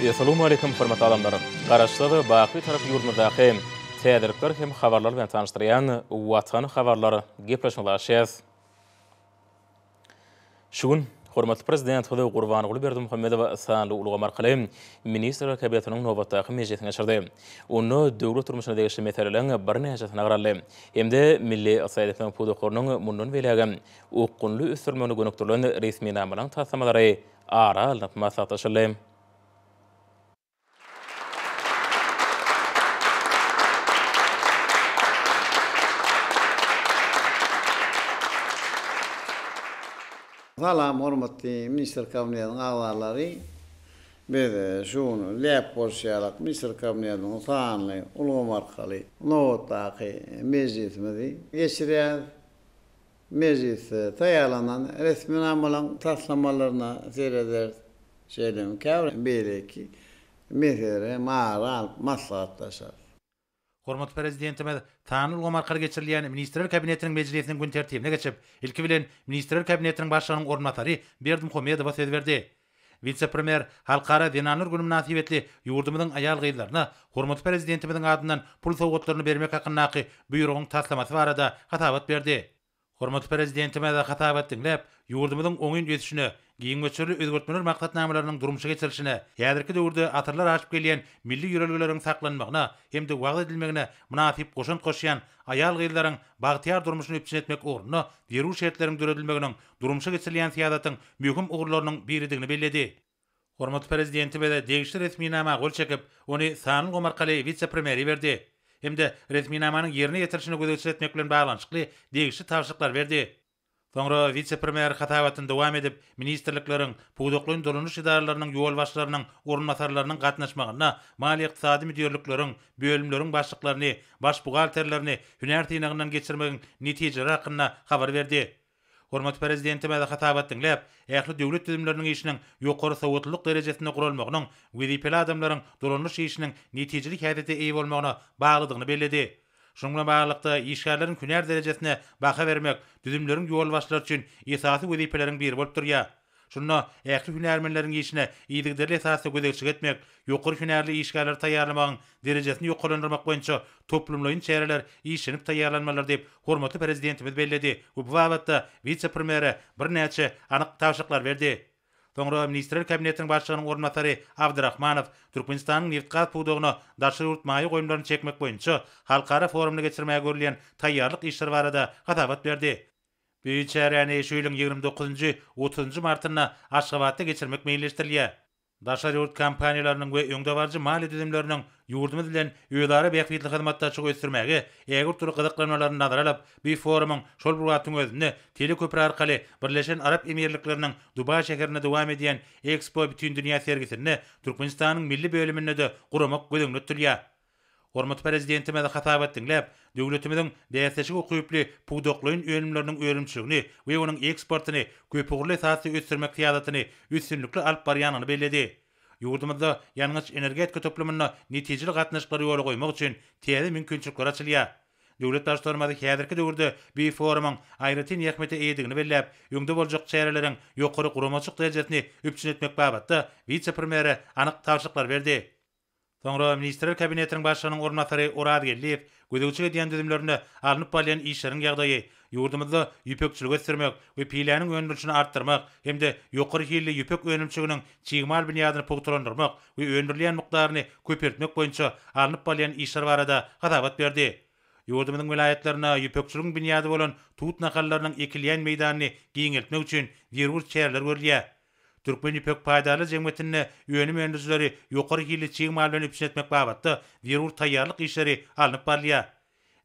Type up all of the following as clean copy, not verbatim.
Essalawmaleýkim hormatly adamlar! Garaşsyz, baky Bitarap ýurdumyzdaky täzelikler hem habarlar bilen tanyşdyrýan Watan habarlar gepleşigimizi açýas. Şu gün hormatly Prezidentimiz Gurbanguly Berdimuhamedow sanly ulgam arkaly Ministrler Kabinetiniň nobatdaky mejlisini geçirdi. Onda döwlet durmuşyna degişli meseleleriň birnäçesine garaldy hem-de milli ykdysadyýetimiziň pudaklarynyň mundan beýlägem okgunly ösdürilmegine gönükdirilen resminamalaryň taslamalary ara alnyp maslahatlaşyldy. Salam hormatly Ministrler Kabinetiniň agzalary. Biz şu gün däp bolşy ýalak Ministrler Kabinetiniň sanly ulgam arkaly nobatdaky mejlisimizi geçirýäris. Mejlisde taýýarlanan resminamalaryň taslamalaryna serederis, şeýle hem käbir beýleki meseleleri hem ara alyp maslahatlaşarys. Hormatly Prezidentimiz sanly ulgam arkaly geçirilýän Ministrler Kabinetiniň mejlisiniň gün tertibine geçip, ilki bilen Ministrler Kabinetiniň Başlygynyň orunbasary Berdimuhamedowa söz berdi. Wise-premýer Halkara zenanlar güni mynasybetli ýurdumyzyň aýal-gyzlaryna hormatly Prezidentimiziň adyndan pul sowgatlaryny bermek hakyndaky Buýrugyň taslamasy barada hasabat berdi. Hormatly Prezidentimiz hasabat diňläp, ýurdumyzyň oňyn ösüşine, giň möçberli özgertmeler maksatnamalarynyň durmuşa geçirilişine, häzirki döwürde asyrlar aşyp gelýän milli ýörelgeleriň saklanmagyna hem-de wagyz edilmegine mynasyp goşant goşýan aýal-gyzlaryň bagtyýar durmuşyny üpjün etmek ugrunda zerur şertleriň döredilmeginiň durmuşa geçirilýän syýasatyň möhüm ugurlarynyň biridigini belledi. Hormatly Prezidentimiz degişli resminama gol çekip, ony sanly ulgam arkaly wise-premýere berdi hem-de resminamanyň ýerine ýetirilişine gözegçilik etmek bilen baglanyşykly degişli tabşyryklary berdi. Soňra wise-premýer hasabatyny dowam edip, ministrlikleriň, pudaklaýyn dolanyş edaralarynyň ýolbaşçylarynyň orunbasarlarynyň gatnaşmagynda maliýe-ykdysady müdirlikleriň, bölümleriň başlyklaryny, baş buhgalterlerini hünär synagyndan geçirmegiň netijeleri hakynda habar berdi. Hormatly Prezidentimiz hasabat diňläp, ähli döwlet düzümleriniň işiniň ýokary sowatlylyk derejesinde guralmagynyň wezipeli adamlaryň dolanyş işiniň netijeli häsiýete eýe bolmagyna baglydygyny belledi. Şunuň bilen baglylykda, işgärleriň hünär derejesine baha bermek düzümleriň ýolbaşçylary üçin esasy wezipeleriň biri bolup durýar. Şunda ähli hünärmenleriň işine yzygiderli esasda gözegçilik etmek, ýokary hünärli işgärleri taýýarlamagyň derejesini ýokarlandyrmak boýunça toplumlaýyn çäreler işlenip taýýarlanmalydyr diýip, hormatly Prezidentimiz belledi we bu babatda wise-premýere birnäçe anyk tabşyryklary berdi. Soňra Ministrler Kabinetiniň Başlygynyň orunbasary Abdyrahmanow Türkmenistanyň nebitgaz pudagyna daşary ýurt maýa goýumlaryny çekmek boýunça halkara forumyny geçirmäge görülýän taýýarlyk işleri barada hasabat berdi. Bu çäräni şu ýylyň 29-njy, otuzynjy martynda Aşgabatda geçirmek meýilleşdirilýär. Daşary ýurt kompaniýalarynyň we öňdebaryjy maliýe düzümleriniň ýurdumyz bilen özara bähbitli hyzmatdaşlygy ösdürmäge ägirt uly gyzyklanmalaryny nazara alyp, bu forumyň şol bir wagtyň özünde teleköpri arkaly Birleşen Arap Emirlikleriniň Dubaý şäherinde dowam edýän Ekspo bütindünýä sergisinde Türkmenistanyň milli bölüminde-de guramak göz öňünde tutulýar. Hormatly Prezidentimiz hasabat diňläp, döwletimiziň bäsleşige ukyply pudaklaýyn önümleriniň önümçiligini we onuň eksportyny köpugurly esasda ösdürmek syýasatyny üstünlikli alyp barýandygyny belledi. Ýurdumyzda ýangyç-energetika toplumynda netijeli gatnaşyklary ýola goýmak üçin täze mümkinçilikler açylýar. Döwlet Baştutanymyz häzirki döwürde bu forumyň aýratyn ähmiýete eýedigini belläp, öňde boljak çäreleriň ýokary guramaçylyk derejesini üpjün etmek babatda wise-premýere anyk tabşyryklary berdi. Soňra Ministrler Kabinetiniň Başlygynyň orunbasary Oraz Geldiýew gözegçilik edýän düzümlerinde alnyp barylýan işleriň ýagdaýy, ýurdumyzda ýüpekçiligi ösdürmek we piläniň öndürilişini artdyrmak hem-de ýokary hilli ýüpek önümçiliginiň çig mal binýadyny pugtalandyrmak we öndürilýän mukdaryny köpeltmek boýunça alnyp barylýan işler barada hasabat berdi. Ýurdumyzyň welaýatlarynda ýüpekçiligiň binýady bolan tut nahallarynyň ekilýän meýdanyny giňeltmek üçin zerur çäreler görülýär. Türkmen ýüpek paýdarlar jemgyýetinde önüm öndürijileri ýokary hilli çig mal bilen üpjün etmek babatda zerur taýýarlyk işleri alnyp barylýar.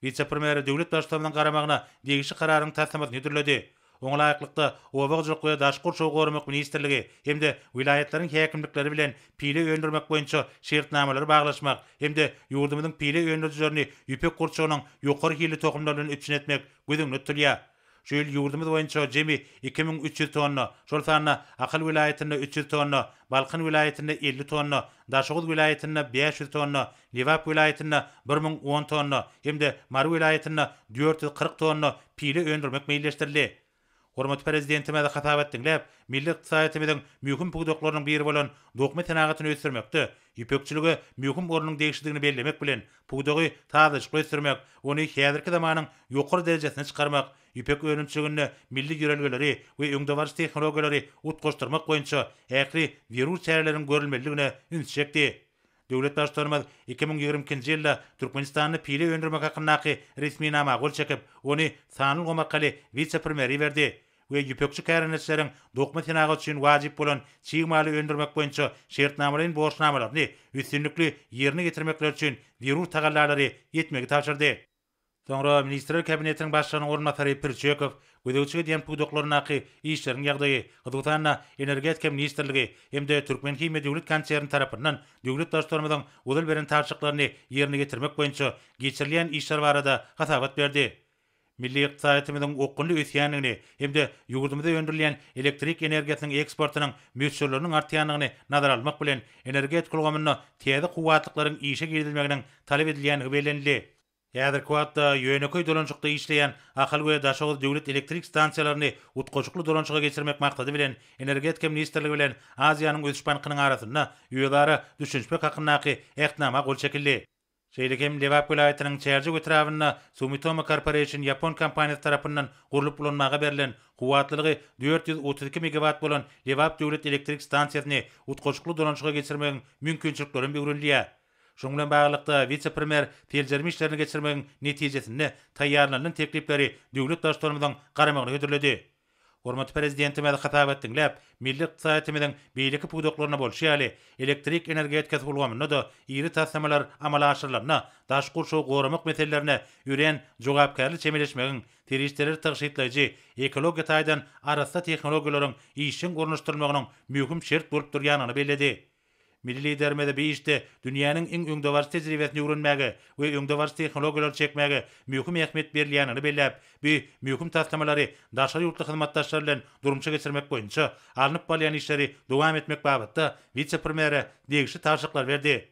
Wise-premýer döwlet Baştutanymyzyň garamagyna degişli Kararyň taslamasyny hödürledi. Oňa laýyklykda, Oba hojalyk we daşky gurşawy goramak ministrligi hem-de welaýatlaryň häkimlikleri bilen pile öndürmek boýunça şertnamalary baglaşmak hem-de ýurdumyzyň pile öndürijilerini ýüpek gurçugynyň ýokary hilli tohumlary bilen üpjün etmek göz öňünde tutulýar. Şu ýyl ýurdumyz boýunça jemi 2300 tonna, şol sanda Ahal welaýatynda 300 tonna, Balkan welaýatynda 50 tonna, Daşoguz welaýatynda 500 tonna, Lebap welaýatynda 1010 tonna hem-de Mary welaýatynda 440 tonna pile öndürmek meýilleşdirildi. Hormatly Prezidentimiz hasabat diňläp, milli ykdysadyýetimiziň möhüm pudaklarynyň biri bolan dokma senagatyny ösdürmekde ýüpekçilige möhüm ornuň degişlidigini bellemek bilen, pudagy sazlaşykly ösdürmek, ony häzirki zamanyň ýokary derejesine çykarmak, ýüpek önümçiliginde milli ýörelgeleri we öňdebaryjy tehnologiýalary utgaşdyrmak boýunça ähli zerur çäreleriň görülmelidigine ünsi çekdi. Döwlet Baştutanymyz 2022-nji ýylda Türkmenistanda pile öndürmek hakyndaky resminama gol çekip, ony sanly ulgam arkaly wise-premýere iberdi we ýüpekçi kärendeçileriň dokma senagaty üçin wajyp bolan çig maly öndürmek boýunça şertnamalaýyn borçnamalaryny üstünlikli ýerine ýetirmekleri üçin zerur tagallalary etmegi tabşyrdy. Soňra Ministrler Kabinetiniň Başlygynyň orunbasary Pürçekow gözegçilik edýän pudaklaryndaky işleriň ýagdaýy, hususan-da, Energetika ministrligi hem-de Türkmenhimiýa döwlet konserni tarapyndan döwlet Baştutanymyzyň ozal beren tabşyryklaryny ýerine ýetirmek boýunça geçirilýän işler barada hasabat berdi. Milli ykdysadyýetimiziň okgunly ösýändigini hem-de ýurdumyzda öndürilýän elektrik energiýasynyň eksportynyň möçberleriniň artýandygyny nazara almak bilen, energetika ulgamynda täze kuwwatlyklaryň işe girizilmeginiň talap edilýändigi bellenildi. Häzirki wagtda ýönekeý dolanyşykda işleýän Ahal we Daşoguz döwlet elektrik stansiýalaryny utgaşykly dolanyşyga geçirmek maksady bilen, Energetika ministrligi bilen Aziýanyň ösüş bankynyň arasynda özara düşünişmek hakyndaky Ähtnama gol çekildi. Şeýle hem Lebap welaýatynyň Çärjew etrabynda Sumitomo Corporation ýapon kompaniýasy tarapyndan gurlup ulanmaga berlen, kuwwatlylygy 432 megawat bolan Lebap döwlet elektrik stansiýasyny utgaşykly dolanyşyga geçirmegiň mümkinçilikleri hem öwrenilýär. Şunuň bilen baglylykda, wise-premýer seljerme işlerini geçirmegiň netijesinde taýýarlanylan teklipleri döwlet Baştutanymyzyň garamagyna hödürledi. Hormatly Prezidentimiz hasabat diňläp, milli ykdysadyýetimiziň beýleki pudaklarynda bolşy ýaly, elektrik energetikasy ulgamynda-da iri taslamalar amala aşyrylanda daşky gurşawy goramak meselelerine örän jogapkärli çemeleşmegiň, serişdeleri tygşytlaýjy, ekologiýa taýdan arassa tehnologiýalaryň işjeň ornaşdyrylmagynyň möhüm şert bolup durýandygyny belledi. Milli Liderimiz bu işde dünýäniň iň öňdebaryjy tejribesini öwrenmäge we öňdebaryjy tehnologiýalary çekmäge möhüm ähmiýet berilýändigini belläp, bu möhüm taslamalary daşary ýurtly hyzmatdaşlar bilen durmuşa geçirmek boýunça alnyp barylýan işleri dowam etmek babatda wise-premýere degişli tabşyryklary berdi.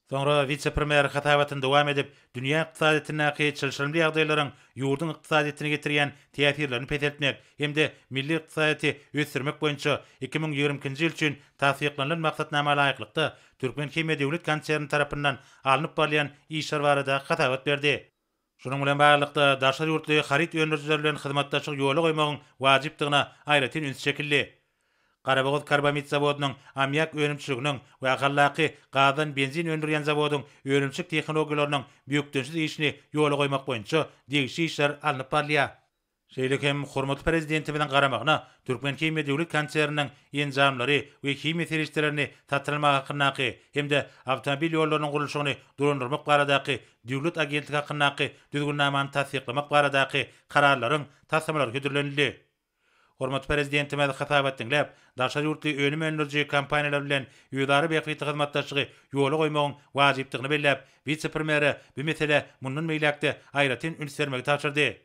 Soňra wise-premýer hasabatyny dowam edip, dünýä ykdysadyýetindäki çylşyrymly ýagdaýlaryň ýurduň ykdysadyýetine getirýän täsirlerini peseltmek hem-de milli ykdysadyýeti ösdürmek boýunça 2022-nji ýyl üçin tassyklanylan maksatnama laýyklykda, Türkmenhimiýa döwlet konserni tarapyndan alnyp barylýan işler barada hasabat berdi. Şunuň bilen baglylykda, daşary ýurtly haryt öndürijiler bilen hyzmatdaşlygy ýola goýmagyň wajypdygyna aýratyn üns çekildi. Garabogaz karbamid zawodynyň ammiak önümçiliginiň we Ahaldaky gazdan benzin öndürýän zawodyň önümçilik tehnologiýalarynyň bökdençsiz işini ýola goýmak boýunça degişli işler alnyp barylýar. Şeýle hem hormatly Prezidentimiziň garamagyna Türkmenhimiýa döwlet konserniniň enjamlary we himiýa serişdelerini satyn almak hakyndaky hem-de Awtomobil ýollarynyň gurluşygyny dolandyrmak baradaky döwlet agentligi hakyndaky Düzgünnamany tassyklamak baradaky Kararlaryň taslamalary hödürlenildi. Hormatly Prezidentimiz hasabat diňläp, daşary ýurtly önüm öndüriji kompaniýalar bilen özara bähbitli hyzmatdaşlygy ýola goýmagyň wajypdygyny belläp, wise-premýere bu meselä mundan beýläk-de aýratyn üns bermegi tabşyrdy.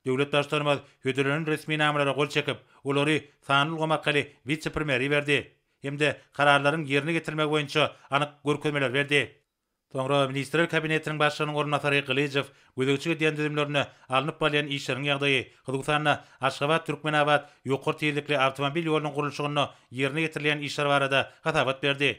Döwlet Baştutanymyz hödürlenen resminamalara gol çekip, olary sanly ulgam arkaly wise-premýere iberdi hem-de kararlaryň ýerine ýetirilmegi boýunça anyk görkezmeleri berdi. Soňra Ministrler Kabinetiniň Başlygynyň orunbasary Gylyjow gözegçilik edýän düzümlerinde alnyp barylýan işleriň ýagdaýy, hususan-da, Aşgabat-Türkmenabat ýokary tizlikli awtomobil ýolunyň gurluşygynda ýerine ýetirilýän işler barada hasabat berdi.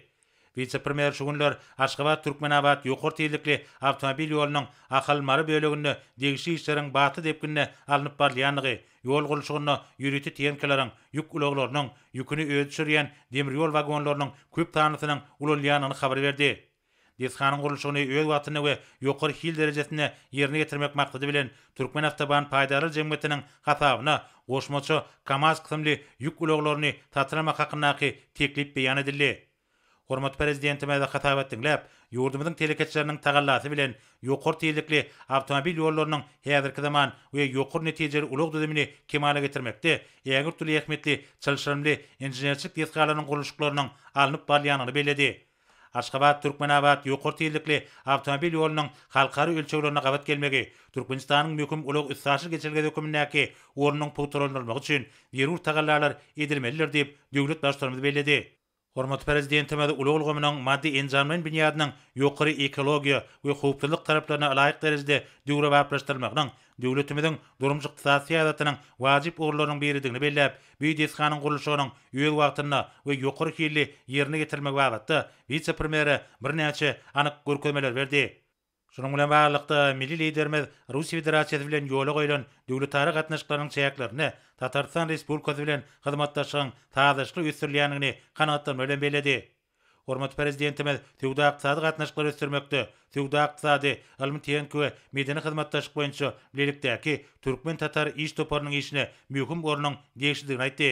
Wise-premýer şu günler Aşgabat-Türkmenabat ýokary tizlikli awtomobil ýolunyň Ahal-Mary böleginde degişli işleriň batly depginde alnyp barylýandygy, ýol gurluşygynda ýörite tehnikalaryň, ýük ulaglarynyň, ýüküni özi düşürýän demir ýol wagonlarynyň köp sanlysynyň ulanylýandygyny habar berdi. Desganyň gurluşygyny öz wagtynda we ýokary hil derejesinde ýerine ýetirmek maksady bilen, Türkmenawtoban paýdarlar jemgyýetiniň hasabyna goşmaça KAMAZ kysymly ýük ulaglaryny satyn almak hakyndaky teklip beýan edildi. Hormatly Prezidentimiz hasabat diňläp, ýurdumyzyň telekeçileriniň tagallasy bilen ýokary tizlikli awtomobil ýollarynyň häzirki zaman we ýokary netijeli ulag düzümini kemala getirmekde ägirt uly ähmiýetli çylşyrymly inženerçilik desgalarynyň gurluşyklarynyň alnyp barylýandygyny belledi. Aşgabat, Türkmenabat ýokary tizlikli awtomobil ýolunyň halkara ölçeglerine gabat gelmegi, Türkmenistanyň möhüm ulag-üstaşyr geçelgesi hökümindäki ornunyň pugtalandyrylmagy üçin zerur tagallalar edilmelidir diýip, döwlet Baştutanymyz belledi. Hormatly Prezidentimiz ulag ulgamynyň maddy-enjamlaýyn binýadynyň ýokary ekologiýa we howpsuzlyk talaplaryna ylaýyk derejede döwrebaplaşdyrylmagynyň döwletimiziň durmuş-ykdysady syýasatynyň wajyp ugurlarynyň biridigini belläp, bu desganyň gurluşygynyň öz wagtynda we ýokary hilli ýerine ýetirilmegi babatda wise-premýere birnäçe anyk görkezmeleri berdi. Şunuň bilen baglylykda, milli Liderimiz Russiýa Federasiýasy bilen ýola goýlan döwletara gatnaşyklarynyň çäklerinde Tatarystan Respublikasy bilen hyzmatdaşlygyň sazlaşykly ösdürilýändigini kanagatlanma bilen belledi. Hormatly Prezidentimiz söwda-ykdysady gatnaşyklary ösdürmekde, söwda-ykdysady, ylmy-tehniki we medeni hyzmatdaşlyk boýunça bilelikdäki türkmen-tatar iş toparynyň işine möhüm ornuň degişlidigini aýtdy.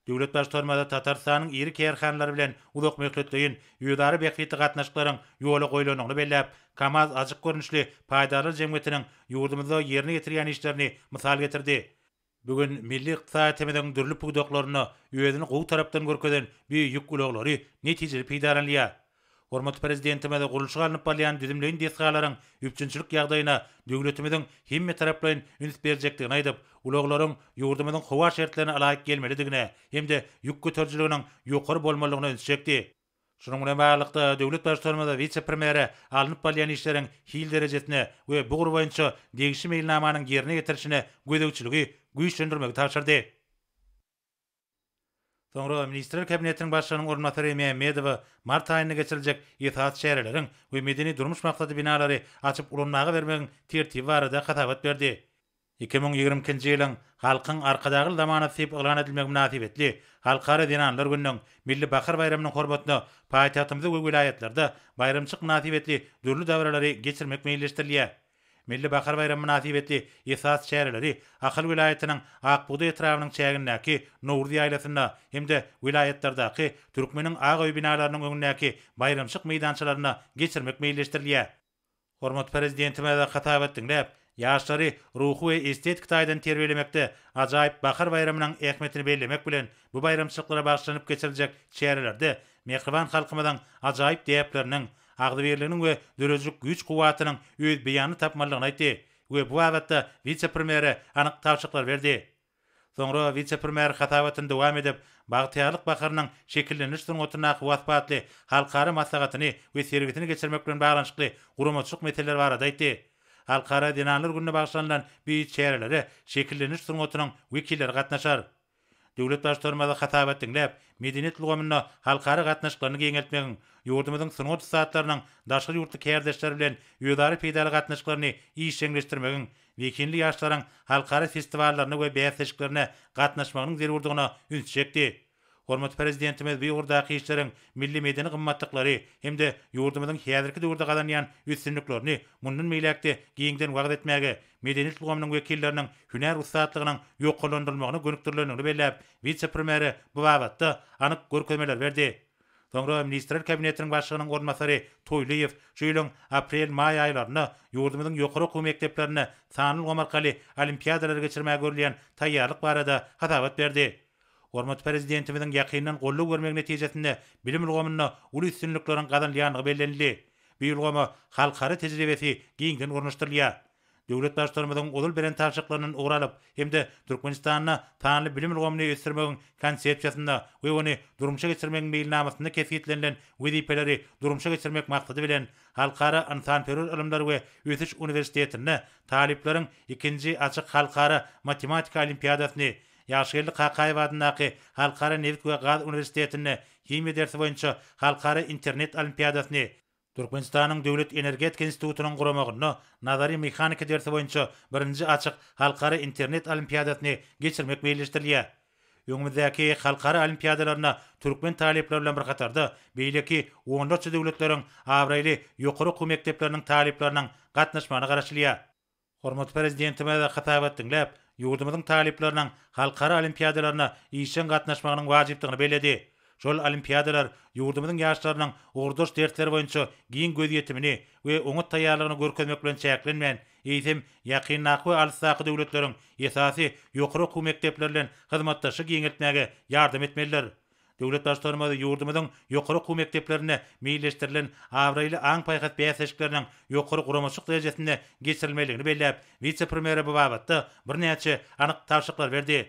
Döwlet Baştutanymyz Tatarystanyň iri kärhanalary bilen uzakmöhletleýin, özara bähbitli gatnaşyklaryň ýola goýlandygyny belläp, KAMAZ açyk görnüşli paýdarlar jemgyýetiniň ýurdumyzda ýerine ýetirýän işlerini mysal getirdi. Bu gün milli ykdysadyýetimiziň dürli pudaklarynda özüni gowy tarapdan görkezen bu ýük ulaglary netijeli peýdalanylýar. Hormatly Prezidentimiz gurluşygy alnyp barylýan düzümleýin desgalaryň üpjünçilik ýagdaýyna döwletimiziň hemmetaraplaýyn üns berjekdigini aýdyp, ulaglaryň ýurdumyzyň howa şertlerine ylaýyk gelmelidigine hem-de ýük göterijiliginiň ýokary bolmalydygyna ünsi çekdi. Şunuň bilen baglylykda, döwlet Baştutanymyz wise-premýere alnyp barylýan işleriň hil derejesine we bu ugur boýunça degişli meýilnamanyň ýerine ýetirilişine gözegçiligi güýçlendirmegi tabşyrdy. Soňra Ministrler Kabinetiniň Başlygynyň orunbasary Mämmedowa mart aýynda geçiriljek esasy çäreleriň we medeni-durmuş maksatly binalary açyp ulanmaga bermegiň tertibi barada hasabat berdi. 2022-nji ýylyň Halkyň Arkadagly zamanasy diýip yglan edilmegi mynasybetli Halkara zenanlar gününiň, Milli bahar baýramynyň hormatyna paýtagtymyzda we welaýatlarda baýramçylyk mynasybetli dürli dabaralary geçirmek meýilleşdirilýär. Milli bahar baýramy mynasybetli esasy çäreleri Ahal welaýatynyň Ak bugdaý etrabynyň çägindäki Nowruz ýaýlasynda hem-de welaýatlardaky Türkmeniň ak öýi binalarynyň öňündäki baýramçylyk meýdançalarynda geçirmek meýilleşdirilýär. Hormatly Prezidentimiz hasabat diňläp, ýaşlary ruhy we estetiki taýdan terbiýelemekde ajaýyp bahar baýramynyň ähmiýetini bellemek bilen, bu baýramçylyklara bagyşlanyp geçiriljek çärelerde mähriban halkymyzyň ajaýyp däpleriniň, agzybirliginiň we döredijilik güýç-kuwwatynyň öz beýanyny tapmalydygyny aýtdy we bu babatda wise-premýere anyk tabşyryklar berdi. Soňra wise-premýer hasabatyny dowam edip, Bagtyýarlyk baharynyň şekillendiriş sungatyndaky waspy atly halkara maslahatyny we sergisini geçirmek bilen baglanyşykly guramaçylyk meseleleri barada aýtdy. Halkara zenanlar gününe bagyşlanylan bu çärelere şekillendiriş sungatynyň wekilleri gatnaşar. Döwlet Baştutanymyz hasabat diňläp, medeniýet ulgamynda halkara gatnaşyklaryny giňeltmegiň, ýurdumyzyň sungat ussatlarynyň daşary ýurtly kärdeşleri bilen özara peýdaly gatnaşyklaryny işjeňleşdirmegiň, zehinli ýaşlaryň halkara festiwallaryna we bäsleşiklerine gatnaşmagynyň zerurdygyna ünsi çekdi. Hormatly Prezidentimiz bu ugurdaky işleriň milli medeni gymmatlyklary hem-de ýurdumyzyň häzirki döwürde gazanýan üstünliklerini mundan beýläk-de giňden wagyz etmäge, medeniýet ulgamynyň wekilleriniň hünär ussatlygynyň ýokarlandyrylmagyna gönükdirilendigini belläp, wise-premýere bu babatda anyk görkezmeleri berdi. Soňra Ministrler Kabinetiniň Başlygynyň orunbasary Toýlyýew şu ýylyň aprel-maý aýlarynda ýurdumyzyň ýokary okuw mekdeplerinde sanly ulgam arkaly olimpiadalary geçirmäge görülýän taýýarlyk barada hasabat berdi. Hormatly Prezidentimiziň ýakyndan goldaw bermegi netijesinde bilim ulgamynda uly üstünlikleriň gazanylýandygy bellenildi. Bu ulgama halkara tejribesi giňden ornaşdyrylýar. Döwlet Baştutanymyzyň ozal beren tabşyryklaryndan ugur alyp hem-de Türkmenistanda sanly bilim ulgamyny ösdürmegiň Konsepsiýasynda we ony durmuşa geçirmegiň Meýilnamasynda kesgitlenilen wezipeleri durmuşa geçirmek maksady bilen, Halkara ynsanperwer ylymlar we ösüş uniwersitetinde talyplaryň ikinji açyk halkara matematika olimpiadasyny, Ýagşygeldi Kakaýew adyndaky Halkara nebit we gaz uniwersitetinde himiýa dersi boýunça halkara internet olimpiadasyny, Türkmenistanyň Döwlet energetika institutynyň guramagynda nazary mehanika dersi boýunça birinji açyk halkara internet olimpiadasyny geçirmek meýilleşdirilýär. Öňümizdäki halkara olimpiadalaryna türkmen talyplary bilen bir hatarda beýleki onlarça döwletleriň abraýly ýokary okuw mekdepleriniň talyplarynyň gatnaşmagyna garaşylýar. Hormatly Prezidentimiz hasabat diňläp, ýurdumyzyň talyplarynyň halkara olimpiadalaryna işjeň gatnaşmagynyň wajypdygyny belledi. Şol olimpiadalar ýurdumyzyň ýaşlarynyň ugurdaş dersler boýunça giň gözýetimini we oňat taýýarlygyny görkezmek bilen çäklenmän, eýsem, ýakyndaky we alysdaky döwletleriň esasy ýokary okuw mekdepleri bilen hyzmatdaşlygy giňeltmäge ýardam etmelidir. Döwlet Baştutanymyz ýurdumyzyň ýokary okuw mekdeplerinde meýilleşdirilen abraýly aň-paýhas bäsleşikleriniň ýokary guramaçylyk derejesinde geçirilmelidigini belläp, wise-premýere bu babatda birnäçe anyk tabşyryklary berdi.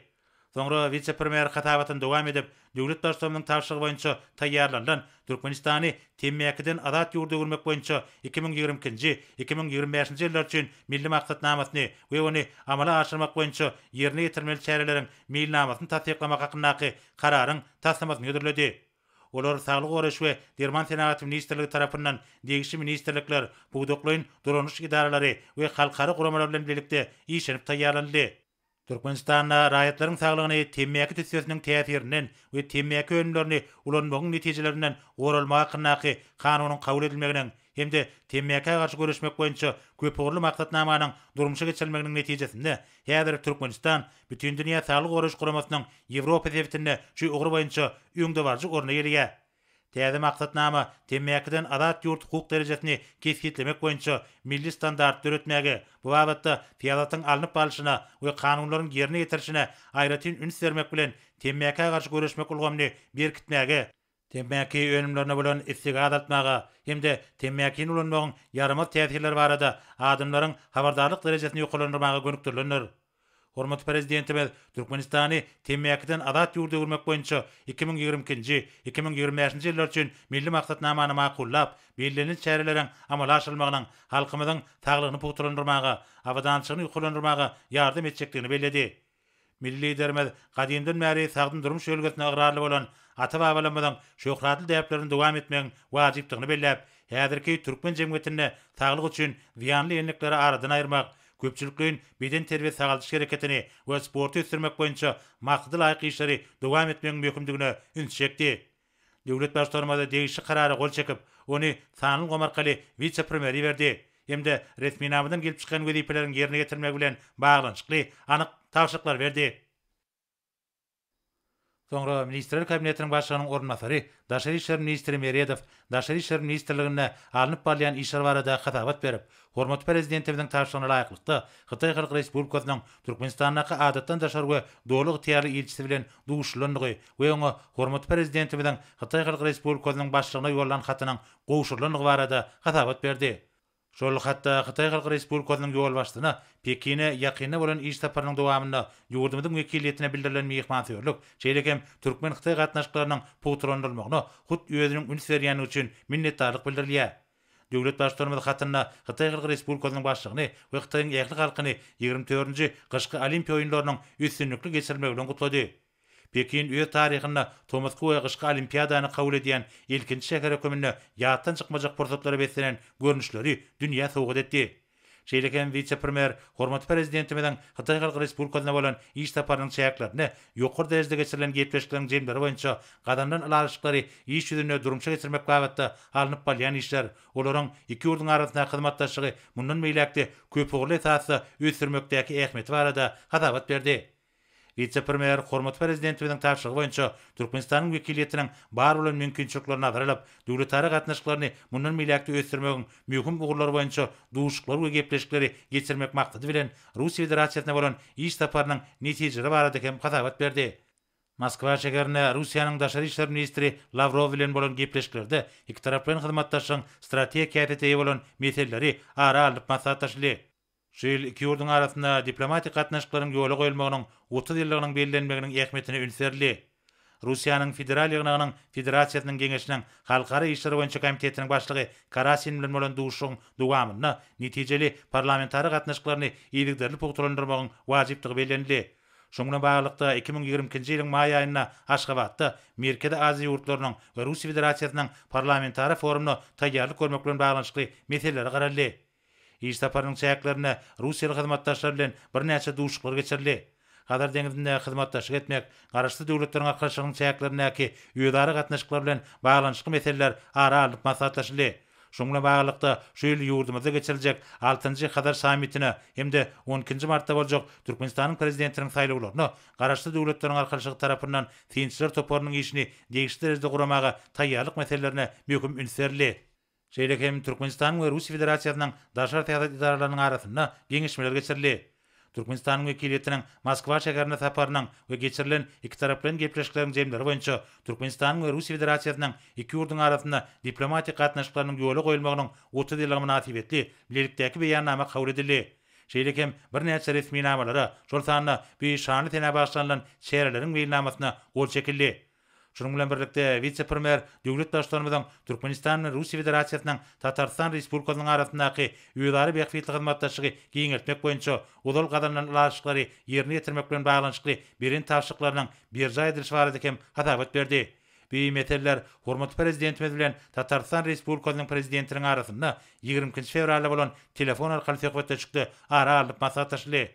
Soňra wise-premýer hasabatyny dowam edip, döwlet Baştutanymyzyň tabşyrygy boýunça taýýarlanylan Türkmenistany temmäkiden azat ýurda öwürmek boýunça 2022-nji, 2025-nji ýyllar üçin Milli maksatnamasyny we ony amala aşyrmak boýunça ýerine ýetirmeli çäreleriň Meýilnamasyny tassyklamak hakyndaky Kararyň taslamasyny hödürledi. Olar Saglygy goraýyş we derman senagaty ministrligi tarapyndan degişli ministrlikler, pudaklaýyn dolanyş edaralary we halkara guramalar bilen bilelikde işlenip taýýarlanyldy. Türkmenistanda raýatlaryň saglygyny temmäki tüssesiniň täsirinden we temmäki önümlerini ulanmagyň netijelerinden goralmagy hakyndaky Kanunyň kabul edilmeginiň hem-de temmäkä garşy göreşmek boýunça köpugurly maksatnamanyň durmuşa geçirilmeginiň netijesinde häzir Türkmenistan Bütindünýä Saglygy Goraýyş Guramasynyň Ýewropa sebitinde şu ugur boýunça öňdebaryjy orny eýeleýär. Täze maksatnama temmäkiden azat ýurt hukuk derejesini kesgitlemek boýunça milli standart döretmäge, bu babatda syýasatyň alnyp barlyşyna we kanunlaryň ýerine ýetirilişine aýratyn üns bermek bilen temmäkä garşy göreşmek ulgamyny berkitmäge, temmäki önümlerine bolan islegi azaltmaga hem-de temmäkini ulanmagyň ýaramaz täsirleri barada adamlaryň habardarlyk derejesini ýokarlandyrmaga gönükdirilendir. Hormatly Prezidentimiz Türkmenistany temmäkiden azat ýurda öwürmek boýunça 2022-nji, 2025-nji ýyllar üçin Milli maksatnamany makullap, bellenilen çäreleriň amala aşyrylmagynyň halkymyzyň saglygyny pugtalandyrmaga, abadançylygyny ýokarlandyrmaga ýardam etjekdigini belledi. Milli Liderimiz gadymdan bäri sagdyn durmuş ýörelgesine ygrarly bolan ata-babalarymyzyň şöhratly däplerini dowam etmegiň wajypdygyny belläp, häzirki türkmen jemgyýetinde saglyk üçin zyýanly endikleri aradan aýyrmak, köpçülikleýin bedenterbiýe-sagaldyş hereketini we sporty ösdürmek boýunça maksada laýyk işleri dowam etmegiň möhümdigine ünsi çekdi. Döwlet Baştutanymyz degişli Karara gol çekip, ony sanly ulgam arkaly wise-premýere iberdi hem-de resminamadan gelip çykýan wezipeleriň ýerine ýetirilmegi bilen baglanyşykly anyk tabşyryklary berdi. Soňra Ministrler Kabinetiniň Başlygynyň orunbasary, daşary işler ministri Meredow Daşary işler ministrliginde alnyp barylýan işler barada hasabat berip, hormatly Prezidentimiziň tabşyrygyna laýyklykda, Hytaý Halk Respublikasynyň Türkmenistandaky Adatdan daşary we Doly ygtyýarly ilçisi bilen duşulandygy we oňa hormatly Prezidentimiziň Hytaý Halk Respublikasynyň Başlygyna ýollan hatynyň gowşurylandygy barada hasabat berdi. Şol hatda Hytaý Halk Respublikasynyň ýolbaşçysyna Pekine ýakynda bolan iş saparynyň dowamynda ýurdumyzyň wekiliýetine bildirilen myhmansöýerlik, şeýle hem türkmen-hytaý gatnaşyklarynyň pugtalandyrylmagyna hut özüniň üns berýändigi üçin minnetdarlyk bildirilýär. Döwlet Baştutanymyz hatynda Hytaý Halk Respublikasynyň Başlygyny we Hytaýyň ähli halkyny ýigrimi dördünji Gyşky Olimpiýa oýunlarynyň üstünlikli geçirilmegi bilen gutlady. Pekin öz taryhynda tomusky we gyşky Olimpiadany kabul edýän ilkinji şäher höküminde ýatdan çykmajak pursatlara beslenen görnüşleri dünýä sowgat etdi. Şeýle hem wise-premýer hormatly Prezidentimiziň Hytaý Halk Respublikasyna bolan iş saparynyň çäklerinde ýokary derejede geçirilen gepleşikleriň jemleri boýunça gazanylan ylalaşyklary iş ýüzünde durmuşa geçirmek babatda alnyp barylýan işler, olaryň iki ýurduň arasyndaky hyzmatdaşlygy mundan beýläk-de köpugurly esasda ösdürmekdäki ähmiýeti barada hasabat berdi. Wise-premýer hormatly Prezidentimiziň tabşyrygy boýunça Türkmenistanyň wekiliýetiniň bar bolan mümkinçiliklerini nazara alyp, döwletara gatnaşyklaryny mundan beýläk-de ösdürmegiň möhüm ugurlary boýunça duşuşyklary we gepleşikleri geçirmek maksady bilen Russiýa Federasiýasyna bolan iş saparynyň netijeleri barada hem hasabat berdi. Moskwa şäherinde Russiýanyň daşary işler ministri Lawrow bilen bolan gepleşiklerde ikitaraplaýyn hyzmatdaşlygyň strategik häsiýete eýe bolan meseleleri ara alnyp maslahatlaşyldy. Şu ýyl iki ýurduň arasynda diplomatik gatnaşyklaryň ýola goýulmagynyň 30 ýyllygynyň bellenmeginiň ähmiýetine üns berildi. Russiýanyň Federal Ýygnagynyň Federasiýasynyň Geňeşiniň Halkara işleri boýunça komitetiniň başlygy Karasin bilen bolan duşuşygyň dowamynda netijeli parlamentara gatnaşyklaryny yzygiderli pugtalandyrmagyň wajypdygy bellenildi. Şunuň bilen baglylykda, 2022-nji ýylyň maý aýynda Aşgabatda Merkezi Aziýa ýurtlarynyň we Russiýa Federasiýasynyň parlamentara forumyna taýýarlyk görmek bilen baglanyşykly meselelere garaldy. Iş saparynyň çäklerinde russiýaly hyzmatdaşlar bilen birnäçe duşuşyklar geçirildi. Hazar deňzinde hyzmatdaşlyk etmek, Garaşsyz Döwletleriň Arkalaşygynyň çäklerindäki özara gatnaşyklar bilen baglanyşykly meseleler ara alnyp maslahatlaşyldy. Şunuň bilen baglylykda, şu ýyl ýurdumyzda geçiriljek altynjy Hazar sammitine hem-de on ikinji martda boljak Türkmenistanyň Prezidentiniň saýlawlaryna Garaşsyz Döwletleriň Arkalaşygy tarapyndan synçylar toparynyň işini degişli derejede guramaga taýýarlyk meselelerine möhüm üns berildi. Şeýle hem Türkmenistanyň we Russiýa Federasiýasynyň daşary syýasat edaralarynyň arasynda geňeşmeler geçirildi. Türkmenistanyň wekiliýetiniň Moskwa şäherine saparynyň we geçirilen ikitaraplaýyn gepleşikleriň jemleri boýunça Türkmenistanyň we Russiýa Federasiýasynyň iki ýurduň arasynda diplomatik gatnaşyklarynyň ýola goýulmagynyň 30 ýyllygy mynasybetli Bilelikdäki Beýannama kabul edildi. Şeýle hem birnäçe resminamalara, şol sanda bu şanly senä bagyşlanylan çäreleriň meýilnamasyna gol çekildi. Şunuň bilen birlikde, wise-premýer döwlet Baştutanymyzyň Türkmenistan bilen Russiýa Federasiýasynyň Tatarystan Respublikasynyň arasyndaky özara bähbitli hyzmatdaşlygy giňeltmek boýunça ozal gazanylan ylalaşyklary ýerine ýetirmek bilen baglanyşykly beren tabşyryklarynyň berjaý edilişi barada hem hasabat berdi. Bu meseleler hormatly Prezidentimiz bilen Tatarystan Respublikasynyň Prezidentiniň arasynda 22-nji fewralda bolan telefon arkaly söhbetdeşlikde ara alnyp maslahatlaşyldy.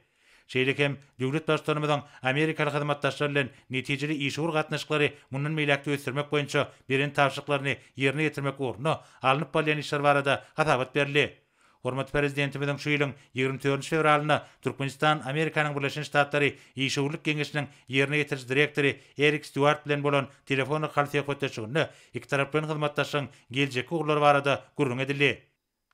Şeýle hem döwlet Baştutanymyzyň amerikaly hyzmatdaşlar bilen netijeli işewür gatnaşyklary mundan beýläk-de ösdürmek boýunça beren tabşyryklaryny ýerine ýetirmek ugrunda alnyp barylýan işler barada hasabat berildi. Hormatly Prezidentimiziň şu ýylyň 24-nji fewralynda Türkmenistan, Amerikanyň Birleşen Ştatlary Işewürlik geňeşiniň ýerine ýetiriji direktory Erik Stýuart bilen bolan telefon arkaly söhbetdeşliginde ikitaraplaýyn hyzmatdaşlygyň geljekki ugurlary barada gürrüň edildi.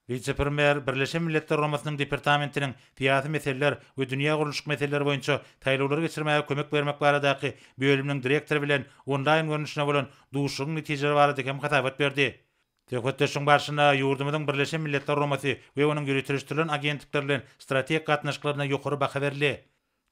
Wise-premýer Birleşen Milletler Guramasynyň Departamentiniň syýasy meseleler we dünýä gurluşyk meseleleri boýunça saýlawlary geçirmäge kömek bermek baradaky bölüminiň direktory bilen onlaýn görnüşinde bolan duşuşygyň netijeleri barada hem hasabat berdi. Söhbetdeşligiň barşynda ýurdumyzyň Birleşen Milletler Guramasy we onuň ýöriteleşdirilen agentlikleri bilen strategik gatnaşyklaryna ýokary baha berildi.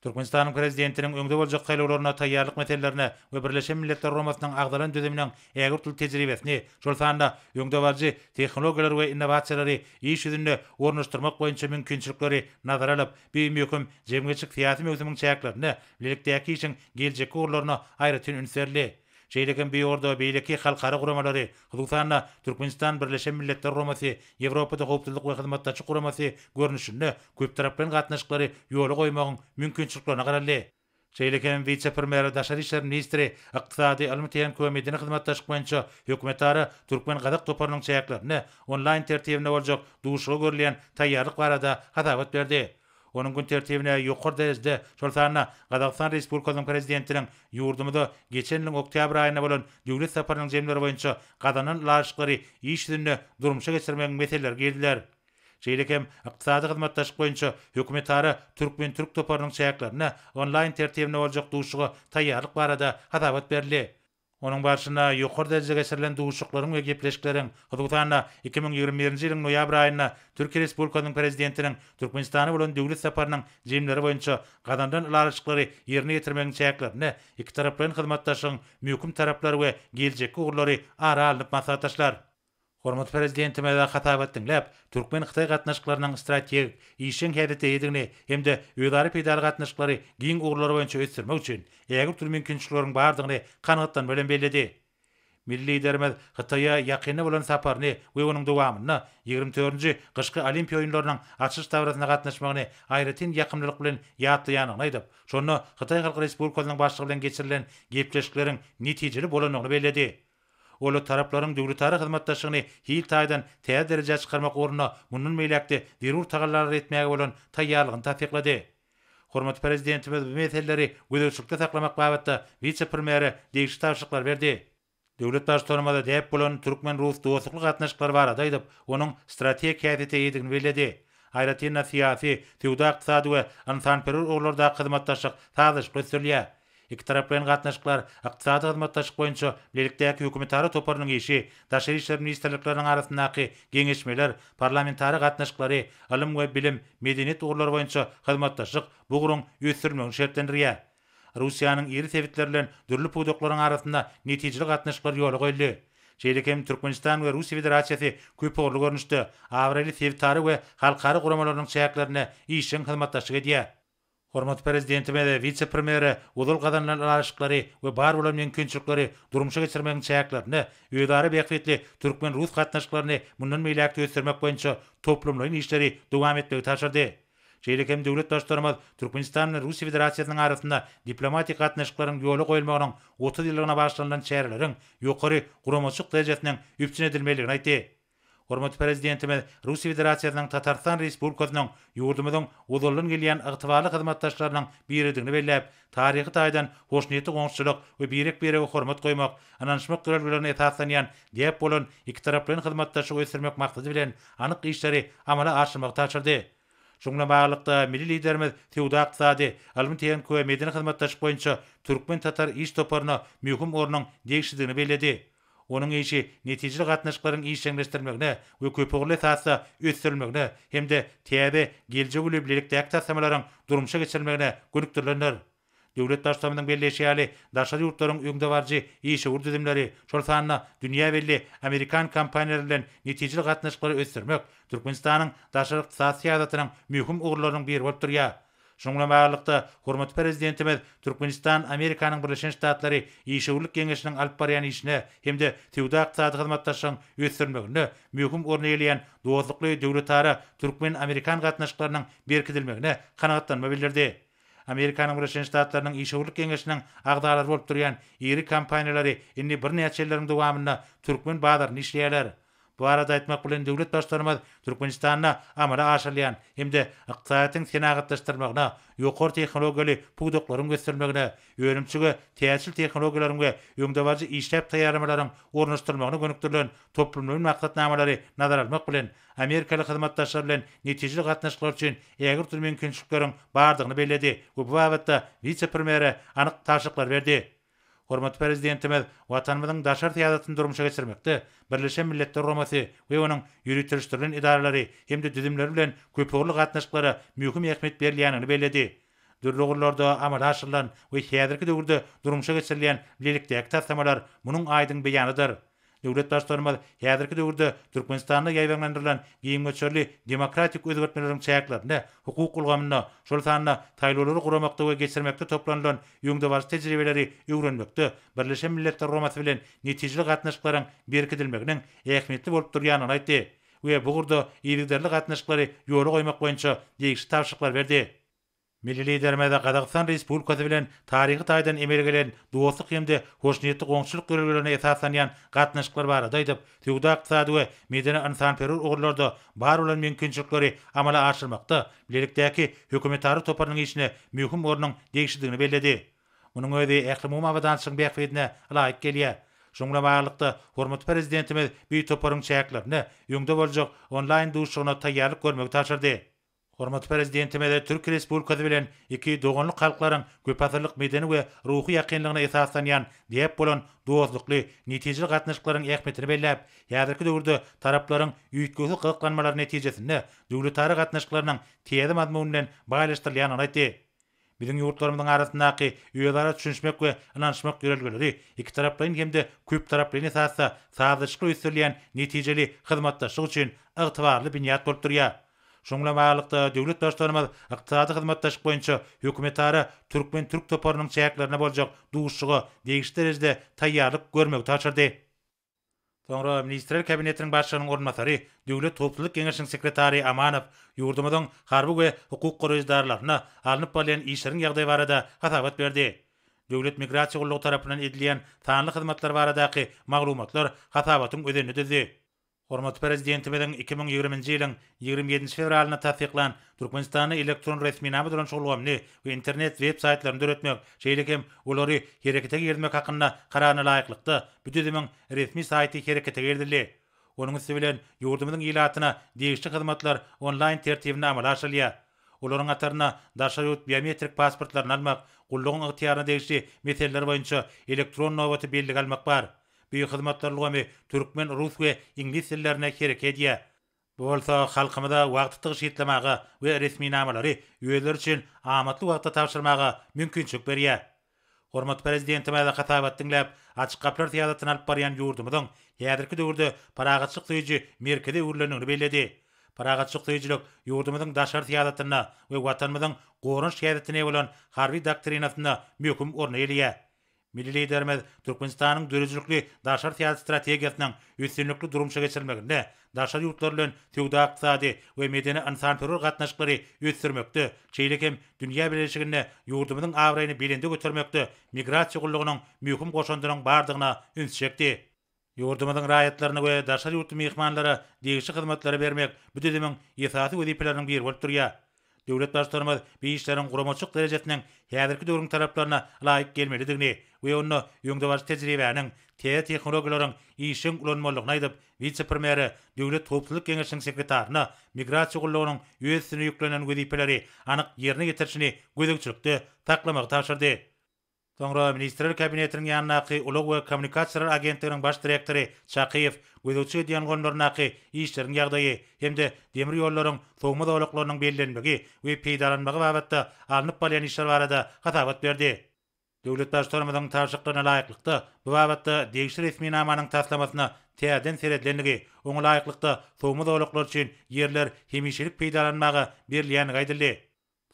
Türkmenistanyň Prezidentiniň öňde boljak saýlawlaryna taýýarlyk meselelerine we Birleşen Milletler Guramasynyň agzalan düzüminiň ägirt uly tejribesini, şol sanda öňdebaryjy tehnologiýalary we innowasiýalary iş ýüzünde ornaşdyrmak boýunça mümkinçilikleri nazara alyp, bu möhüm jemgyýetçilik-syýasy möwsümiň çäklerinde bilelikdäki işiň geljekki ugurlaryna aýratyn üns berildi. Şeýle hem bu ugurda beýleki halkara guramalary, hususan-da, Türkmenistan Birleşen Milletler Guramasy, Ýewropada Howpsuzlyk we Hyzmatdaşlyk Guramasy görnüşinde köptaraplaýyn gatnaşyklary ýola goýmagyň mümkinçiliklerine garaldy. Şeýle hem wise-premýer, daşary işler ministri, ykdysady, ylmy-tehniki we medeni hyzmatdaşlyk boýunça hökümetara türkmen-gazak toparynyň çäklerinde onlaýn tertibinde boljak duşuşyga görülýän taýýarlyk barada hasabat berdi. Onuň gün tertibine ýokary derejede, şol sanda Gazagystan Respublikasynyň Prezidentiniň ýurdumyza geçen ýylyň oktýabr aýynda bolan döwlet saparynyň jemleri boýunça gazanylan ylalaşyklary iş ýüzünde durmuşa geçirmegiň meseleleri girdiler. Şeýle hem ykdysady hyzmatdaşlyk boýunça hökümetara türkmen-türk toparynyň çäklerinde onlaýn tertibinde boljak duşuşyga taýýarlyk barada hasabat berildi. Onuň barşynda ýokary derejede geçirilen duşuşyklaryň we gepleşikleriň, hususan-da, 2021-nji ýylyň noýabr aýynda Türkiýe Respublikasynyň Prezidentiniň Türkmenistana bolan döwlet saparynyň jemleri boýunça gazanylan ylalaşyklary ýerine ýetirmegiň çäklerinde ikitaraplaýyn hyzmatdaşlygyň möhüm taraplary we geljekki ugurlary ara alnyp maslahatlaşylar. Hormatly Prezidentimiz hasabat diňläp, türkmen-hytaý gatnaşyklarynyň strategik, işjeň häsiýete eýedigini hem-de özara peýdaly gatnaşyklary giň ugurlar boýunça ösdürmek üçin ägirt uly mümkinçilikleriň bardygyny kanagatlanma bilen belledi. Milli Liderimiz Hytaýa ýakynda bolan saparyny we onuň dowamynda 24-nji Gyşky Olimpiýa oýunlarynyň açylyş dabarasyna gatnaşmagyny aýratyn ýakymlylyk bilen ýatlaýandygyny aýdyp, şonda Hytaý Halk Respublikasynyň Başlygy bilen geçirilen gepleşikleriň netijeli bolandygyny belledi. Ol taraplaryň döwletara hyzmatdaşlygyny hil taýdan täze derejä çykarmak ugrunda mundan beýläk-de zerur tagallalary etmäge bolan taýýarlygyny tassyklady. Hormatly Prezidentimiz bu meseleleri gözegçilikde saklamak babatda wise-premýere degişli tabşyryklary berdi. Döwlet Baştutanymyz däp bolan türkmen-rus dostlukly gatnaşyklary barada aýdyp, onuň strategik häsiýete eýedigini belledi. Aýratyn-da, syýasy, söwda-ykdysady we ynsanperwer ugurlardaky hyzmatdaşlyk sazlaşykly ösdürilýär. Ikitaraplaýyn gatnaşyklar, ykdysady hyzmatdaşlyk boýunça bilelikdäki hökümetara toparynyň işi, daşary işler ministrlikleriniň arasyndaky geňeşmeler, parlamentara gatnaşyklary, ylym we bilim, medeniýet ugurlary boýunça hyzmatdaşlyk bu ugruň ösdürilmegini şertlendirýär. Russiýanyň iri sebitleri bilen dürli pudaklaryň arasynda netijeli gatnaşyklar ýola goýuldy. Şeýle hem Türkmenistan we Russiýa Federasiýasy köpugurly görnüşde, abraýly sebitara we halkara guramalarynyň çäklerinde işjeň hyzmatdaşlyk edýär. Hormatly Prezidentimiz wise-premýere ozal gazanylan ylalaşyklary we bar bolan mümkinçilikleri durmuşa geçirmegiň çäklerinde özara bähbitli türkmen-rus gatnaşyklaryny mundan beýläk-de ösdürmek boýunça toplumlaýyn işleri dowam etmegi tabşyrdy. Şeýle hem döwlet Baştutanymyz Türkmenistan bilen Russiýa Federasiýasynyň arasynda diplomatik gatnaşyklaryň ýola goýulmagynyň 30 ýyllygyna bagyşlanylan çäreleriň ýokary guramaçylyk derejesiniň üpjün edilmelidigini aýtdy. Hormatly Prezidentimiz Russiýa Federasiýasynyň Tatarystan Respublikasynyň ýurdumyzyň ozaldan gelýän ygtybarly hyzmatdaşlarynyň biridigini belläp, taryhy taýdan hoşniýetli goňşuçylyk we birek-birege hormat goýmak, ynanyşmak ýörelgelerine esaslanýan däp bolan ikitaraplaýyn hyzmatdaşlygy ösdürmek maksady bilen anyk işleri amala aşyrmagy tabşyrdy. Şunuň bilen baglylykda, milli Liderimiz söwda-ykdysady, ylmy-tehniki we medeni hyzmatdaşlyk boýunça türkmen-tatar iş toparyna möhüm ornuň degişlidigini belledi. Onuň işi netijeli gatnaşyklaryň işjeňleşdirilmegine we köpugurly esasda ösdürilmegine hem-de täze, geljegi uly bilelikdäki taslamalaryň durmuşa geçirilmegine gönükdirilendir. Döwlet Baştutanymyzyň belleýşi ýaly, daşary ýurtlaryň öňdebaryjy işewür düzümleri, şol sanda dünýä belli amerikan kompaniýalary bilen netijeli gatnaşyklary ösdürmek Türkmenistanyň daşary ykdysady syýasatynyň möhüm ugurlarynyň biri bolup durýar. Şunuň bilen baglylykda, hormatly Prezidentimiz Türkmenistan Amerikanyň Birleşen Ştatlary işewürlik geňeşiniň alyp barýan işine hem-de söwda-ykdysady hyzmatdaşlygyň ösdürilmeginde möhüm orun eýeleýän dostlukly döwletara türkmen-amerikan gatnaşyklarynyň berkidilmegine kanagatlanma bildirdi. Amerikanyň Birleşen Ştatlarynyň işewürlik geňeşiniň agzalary bolup durýan iri kompaniýalary indi birnäçe ýyllaryň dowamynda türkmen bazarynda işleýärler. Bu barada aýtmak bilen döwlet Baştutanymyz Türkmenistanda amala aşyrylýan hem-de ykdysadyýetiň senagatlaşdyrylmagyna, ýokary tehnologiýaly pudaklaryň ösdürilmegine, önümçilige täjir tehnologiýalaryň we öňdebaryjy işläp taýýarlamalaryň ornaşdyrylmagyna gönükdirilen toplumlaýyn maksatnamalary nazara almak bilen, amerikaly hyzmatdaşlar bilen netijeli gatnaşyklar üçin ägirt uly mümkinçilikleriň bardygyny belledi we bu babatda wise-premýere anyk tabşyryklary berdi. Hormatly Prezidentimiz Watanymyzyň daşary syýasatyny durmuşa geçirmekde Birleşen Milletler Guramasy we onuň ýöriteleşdirilen edaralary hem-de düzümleri bilen köpugurly gatnaşyklara möhüm ähmiýet berilýändigini belledi. Dürli ugurlarda amala aşyrylan we häzirki döwürde durmuşa geçirilýän bilelikdäki taslamalar munuň aýdyň beýanydyr. Döwlet Baştutanymyz häzirki döwürde Türkmenistanda ýaýbaňlandyrylan giň möçberli demokratik özgertmeleriň çäklerinde hukuk ulgamynda, şol sanda saýlawlary guramakda we geçirmekde toplanylan öňdebaryjy tejribeleri öwrenmekde Birleşen Milletler Guramasy bilen netijeli gatnaşyklaryň berkidilmeginiň ähmiýetli bolup durýandygyny aýtdy we bu ugurda yzygiderli gatnaşyklary ýola goýmak boýunça degişli tabşyryklary berdi. Milli Liderimiz Gazagystan Respublikasy bilen taryhy taýdan emele gelen dostluk hem-de hoşniýetli goňşuçylyk ýörelgelerine esaslanýan gatnaşyklar barada aýdyp, söwda-ykdysady we medeni-ynsanperwer ugurlarda bar bolan mümkinçilikleri amala aşyrmakda bilelikdäki hökümetara toparynyň işine möhüm ornuň degişlidigini belledi. Munuň özi ählumumy abadançylygyň bähbidine laýyk gelýär. Şunuň bilen baglylykda, hormatly Prezidentimiz bu toparyň çäklerinde öňde boljak onlaýn duşuşygyna taýýarlyk görmegi tabşyrdy. Hormatly Prezidentimiz Türkiýe Respublikasy bilen iki doganlyk halklaryň köpasyrlyk medeni we ruhy ýakynlygyna esaslanýan däp bolan dostlukly, netijeli gatnaşyklaryň ähmiýetini belläp, häzirki döwürde taraplaryň üýtgewsiz gyzyklanmalary netijesinde döwletara gatnaşyklarynyň täze mazmun bilen baýlaşdyrylýandygyny aýtdy. Biziň ýurtlarymyzyň arasyndaky özara düşünişmek we ynanyşmak ýörelgeleri ikitaraplaýyn hem-de köptaraplaýyn esasda sazlaşykly ösdürilýän netijeli hyzmatdaşlyk üçin ygtybarly binýat bolup durýar. Şunuň bilen baglylykda, döwlet Baştutanymyz Ykdysady hyzmatdaşlyk boýunça hökümetara türkmen-türk toparynyň çäklerinde boljak duşuşyga degişli derejede taýýarlyk görmegi tabşyrdy. Soňra Ministrler Kabinetiniň Başlygynyň orunbasary, Döwlet howpsuzlyk geňeşiniň sekretary Amanow ýurdumyzyň harby we hukuk goraýjy edaralarynda alnyp barylýan işleriň ýagdaýy barada hasabat berdi. Döwlet migrasiýa gullugy tarapyndan edilýän sanly hyzmatlar baradaky maglumatlar hasabatyň özenini düzdi. Hormatly Prezidentimiziň 2020-nji ýylyň 27-nji fewralynda tassyklan Türkmenistanda elektron resminama dolanyşyk ulgamyny we internet web-saýtlaryny döretmek, şeýle hem olary herekete girizmek hakynda Kararyna laýyklykda, bu düzümiň resmi saýty herekete girizildi. Onuň üsti bilen ýurdumyzyň ilatyna degişli hyzmatlar onlaýn tertibinde amala aşyrylýar. Olaryň hatarynda daşary ýurt biometrik pasportlaryny almak, gullugyň ygtyýaryna degişli meseleler boýunça elektron nobaty bellige almak bar. Bu hyzmatlar ulgamy türkmen, rus we iňlis dillerinde hereket edýär. Bu bolsa halkymyza wagty tygşytlamaga we resminamalary özleri üçin amatly wagtda tabşyrmaga mümkinçilik berýär. Hormatly Prezidentimiz hasabat diňläp, Açyk gapylar syýasatyny alyp barýan ýurdumyzyň häzirki döwürde parahatçylyk söýüji merkeze öwrülendigini belledi. Parahatçylyk söýüjilik ýurdumyzyň daşary syýasatynda we Watanymyzyň goranyş häsiýetine eýe bolan Harby doktrinasynda möhüm orny eýeleýär. Milli Liderimiz Türkmenistanyň döredijilikli daşary syýasy strategiýasynyň üstünlikli durmuşa geçirilmeginde daşary ýurtlar bilen söwda-ykdysady we medeni-ynsanperwer gatnaşyklary ösdürmekde, şeýle hem dünýä bileleşiginde ýurdumyzyň abraýyny belende götermekde migrasiýa gullugynyň möhüm goşandynyň bardygyna ünsi çekdi. Ýurdumyzyň raýatlaryna we daşary ýurtly myhmanlara degişli hyzmatlary bermek bu düzümiň esasy wezipeleriniň biri bolup durýar. Döwlet Baştutanymyz bu işleriň guramaçylyk derejesiniň häzirki döwrüň talaplaryna laýyk gelmelidigini we onda öňdebaryjy tejribäniň, täze tehnologiýalaryň işjeň ulanylmalydygyny aýdyp, wise-premýere, Döwlet howpsuzlyk geňeşiniň sekretaryna Migrasiýa gullugynyň öz üstüne ýüklenen wezipeleri anyk ýerine ýetirişini gözegçilikde saklamagy tabşyrdy. Soňra Ministrler Kabinetiniň ýanyndaky Ulag we kommunikasiýalar agentliginiň baş direktory Çakyýew gözegçilik edýän ulgamlaryndaky işleriň ýagdaýy hem-de demir ýollaryň sowma zolaklarynyň bellenmegi we peýdalanmagy babatda alnyp barylýan işler barada hasabat berdi. Döwlet Baştutanymyzyň tabşyryklaryna laýyklykda, bu babatda degişli resminamanyň taslamasyna täzeden seredilendigi, oňa laýyklykda sowma zolaklary üçin ýerler hemişelik peýdalanmaga berilýändigi aýdyldy.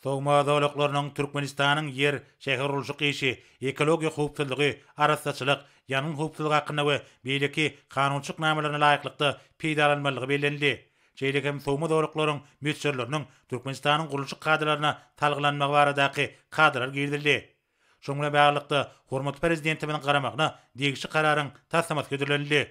Sowma zolaklarynyň Türkmenistanyň ýer, şähergurluşyk işi, ekologiýa howpsuzlygy, arassaçylyk, ýangyn howpsuzlygy hakynda we beýleki kanunçylyk namalaryna laýyklykda peýdalanmalydygy bellenildi. Şeýle hem sowma zolaklaryň möçberleriniň Türkmenistanyň gurluşyk kadalaryna salgylanmagy baradaky kadalar girizildi. Şunuň bilen baglylykda, hormatly Prezidentimiziň garamagyna degişli Kararyň taslamasy hödürlenildi.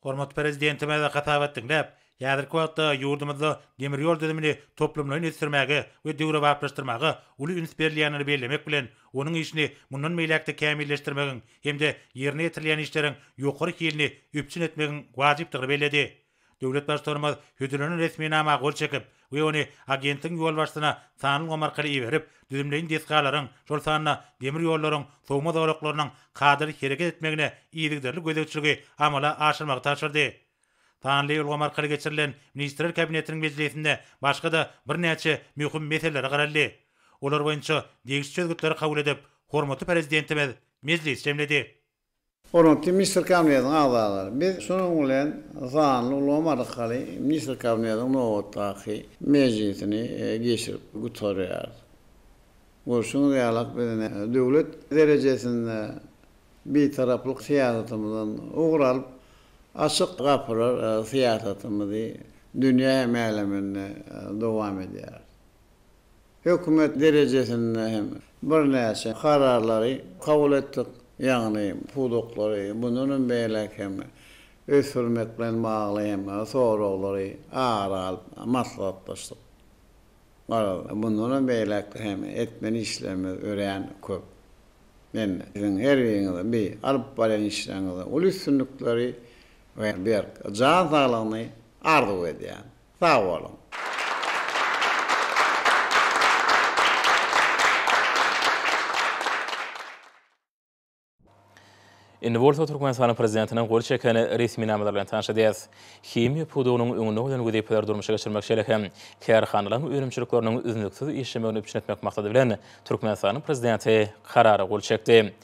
Hormatly Prezidentimiz hasabat diňläp, häzirki wagtda ýurdumyzda demir ýol düzümini toplumlaýyn ösdürmäge we döwrebaplaşdyrmaga uly üns berilýändigini bellemek bilen, onuň işini mundan beýläk-de kämilleşdirmegiň hem-de ýerine ýetirilýän işleriň ýokary hilini üpjün etmegiň wajypdygyny belledi. Döwlet Baştutanymyz hödürlenen resminama gol çekip we ony agentligiň ýolbaşçysyna sanly ulgam arkaly iberip, düzümleýin desgalaryň, şol sanda demir ýollaryň sowma zolaklarynyň kadaly hereket etmegine yzygiderli gözegçiligi amala aşyrmagy tabşyrdy. Sanly ulgam arkaly geçirilen Ministrler Kabinetiniň mejlisinde başga-da birnäçe möhüm meselelere garaldy. Olar boýunça degişli çözgütleri kabul edip, hormatly Prezidentimiz mejlisi jemledi. Hormatly Ministr Kabinetiniň agzalary, biz şunuň bilen sanly ulgam arkaly Ministr Kabinetiniň nobatdaky mejlisini geçirip gutarýarys. Görşüňiz ýaly, biz ine döwlet derejesinde Bitaraplyk syýasatymyzdan ugur alyp, açyk gapylar syýasatymyzy dünýä hem äleminde dowam edýäris. Hökümet derejesinde hem birnäçe kararlary kabul etdik, ýagny pudaklary mundan hem beýläk hem ösdürmek bilen bagly hem soraglary ara alyp maslahatlaşdyk. Garaz, mundan hem beýläk hem etmeli işlerimiz örän köp. Men siziň her biriňize bi alyp barýan işleriňizde uly üstünlikleri we berk jan saglygyny arzuw edýän. Sag boluň. Indi bolsa Türkmenistanyň Prezidentiniň gol çeken resminamalary bilen tanyş edýäris. Himiýa pudagynyň öňünde goýlan wezipeleri durmuşa geçirmek şeýle hem kärhanalaryň önümçilikleriniň üznüksiz işlemegini üpjün etmek maksady bilen Türkmenistanyň Prezidenti Karara gol çekdi.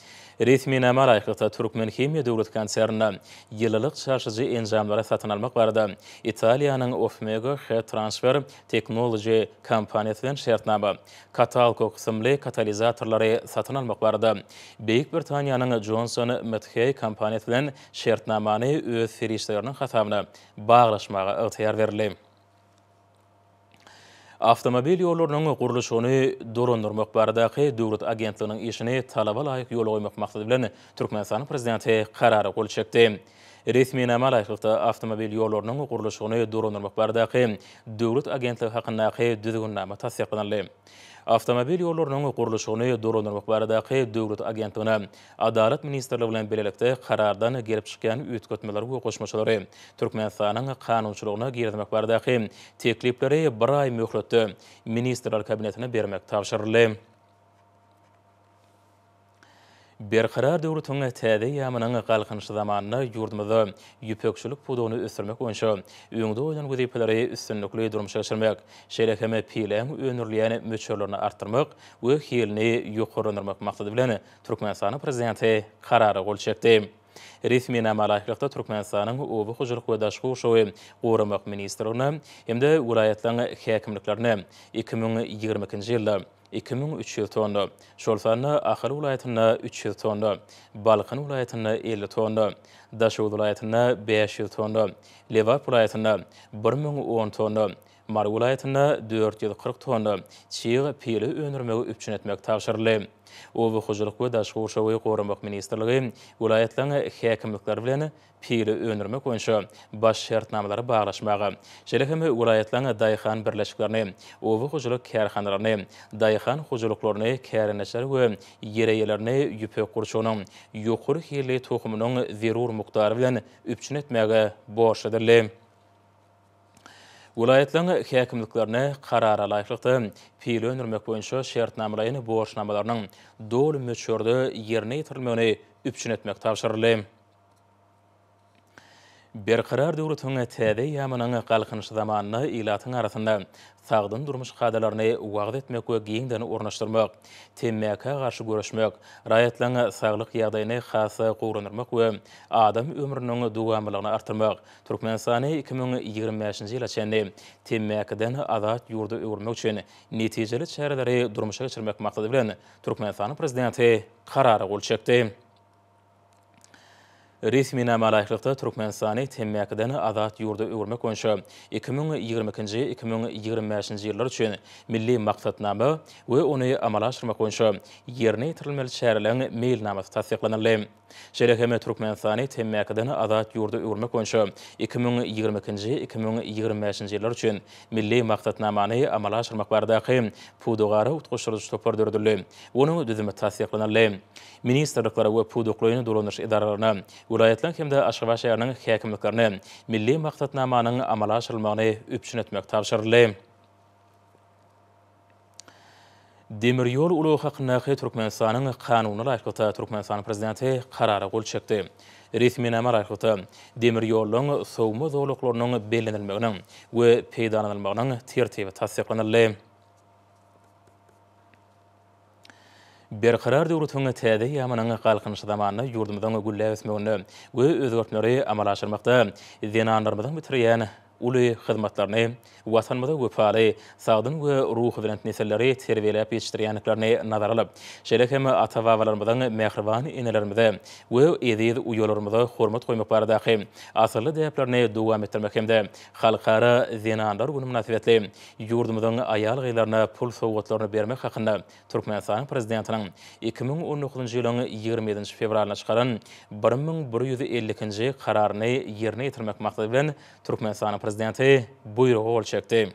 Resminama laýyklykda, Türkmenhimiýa döwlet konsernine ýylylyk çalşyjy enjamlary satyn almak barada Italiýanyň Ofmega Heat Transfer Technology kompaniýasy bilen şertnama, Katalco kysymly katalizatorlary satyn almak barada Beýik Britaniýanyň Johnson Matthey kompaniýasy bilen şertnamany öz serişdeleriniň hasabyna baglaşmaga ygtyýar berildi. Awtomobil ýollarynyň gurluşygyny dolandyrmak baradaky döwlet agentliginiň işini talaba laýyk ýola goýmak maksady bilen, Türkmenistanyň Prezidenti Karara gol çekdi. Resminama laýyklykda, Awtomobil ýollarynyň gurluşygyny dolandyrmak baradaky döwlet agentligi hakyndaky Düzgünnama tassyklanyldy. Awtomobil ýollarynyň gurluşygyny dolandyrmak baradaky döwlet agentligine Adalat ministrligi bilen bilelikde Karardan gelip çykýan üýtgetmeleri we goşmaçalary Türkmenistanyň kanunçylygyna girizmek baradaky teklipleri bir aý möhletde Ministrler Kabinetine bermek tabşyryldy. Berkarar döwletiň täze eýýamynyň Galkynyşy zamanynda ýurdumyzda ýüpekçilik pudagyny ösdürmek boýunça öňde goýlan wezipeleri üstünlikli durmuşa geçirmek, şeýle hem piläň öndürilýän möçberlerini artdyrmak we hilini ýokarlandyrmak maksady bilen, Türkmenistanyň Prezidenti Karara gol çekdi. Resminama laýyklykda, Türkmenistanyň Oba hojalyk we daşky gurşawy goramak ministrligine hem-de welaýatlaryň häkimliklerine 2022-nji ýylda 2300 tonna, şol sanda Ahal welaýatynda 300 tonna, Balkan welaýatynda 50 tonna, Daşoguz welaýatynda 500 tonna, Lebap welaýatynda 1010 tonna, Mary welaýatynda 440 tonna çig pile öndürmegi üpjün etmek tabşyryldy. Oba hojalyk we daşky gurşawy goramak ministrligi welaýatlaryň häkimlikleri bilen pile öndürmek boýunça baş şertnamalary baglaşmaga, şeýle hem welaýatlaryň daýhan birleşiklerini, oba hojalyk kärhanalaryny, daýhan hojalyklaryny, kärendeçileri we ýer eýelerini ýüpek gurçugynyň ýokary hilli tohumynyň zerur mukdary bilen üpjün etmäge borçly edildi. Welaýatlaryň häkimliklerine Karara laýyklykda, pile öndürmek boýunça şertnamalaýyn borçnamalarynyň doly möçberde ýerine ýetirilmegini üpjün etmek tabşyryldy. Berkarar döwletiň täze eýýamynyň Galkynyşy zamanynda ilatyň arasynda sagdyn durmuş kadalaryny wagyz etmek we giňden ornaşdyrmak, temmäkä garşy göreşmek, raýatlaryň saglyk ýagdaýyny has-da gowulandyrmak we adam ömrüniň dowamlylygyny artdyrmak, Türkmenistany 2025-nji ýyla çenli temmäkiden azat ýurda öwürmek üçin netijeli çäreleri durmuşa geçirmek maksady bilen, Türkmenistanyň Prezidenti Karara gol çekdi. Resminama laýyklykda, Türkmenistany temmäkiden azat ýurda öwürmek boýunça 2022-nji, 2025-nji ýyllar üçin Milli maksatnama we ony amala aşyrmak boýunça ýerine ýetirilmeli çäreleriň meýilnamasy tassyklanyldy. Şeýle hem Türkmenistany temmäkiden azat ýurda öwürmek boýunça 2022-nji, 2025-nji ýyllar üçin Milli maksatnamany amala aşyrmak baradaky Pudagara utgaşdyryjy topar döredildi. Onuň düzümi tassyklanyldy. Ministrliklere we pudaklaýyn dolandyryş edaralaryna, welaýatlaryň hem-de Aşgabat şäheriniň häkimliklerine Milli maksatnamanyň amala aşyrylmagyny üpjün etmek tabşyryldy. Demir ýol ulagy hakyndaky Türkmenistanyň Kanunyna laýyklykda, Türkmenistanyň Prezidenti Karara gol çekdi. Resminama laýyklykda, demir ýollaryň sowma zolaklarynyň bellenilmeginiň we peýdalanylmagynyň tertibi tassyklanyldy. Berkarar döwletiň täze eýýamynyň Galkynyşy zamanynda ýurdumyzyň gülläp ösmeginde we özgertmeleri amala aşyrmakda zenanlarymyzyň bitirýän uly hyzmatlaryny, Watanymyza wepaly, sagdyn we ruhubelent nesilleri terbiýeläp ýetişdirýändiklerini nazara alyp, şeýle hem ata-babalarymyzyň mähriban enelerimize we eziz uýalarymyza hormat goýmak baradaky asylly däplerini dowam etdirmek hem-de Halkara zenanlar güni mynasybetli ýurdumyzyň aýal-gyzlaryna pul sowgatlaryny bermek hakynda Türkmenistanyň Prezidentiniň 2019-njy ýylyň 27-nji fewralynda çykaran 1152-nji Kararyny ýerine ýetirmek maksady bilen Türkmenistanyň Prezidenti Buýruga gol çekdi.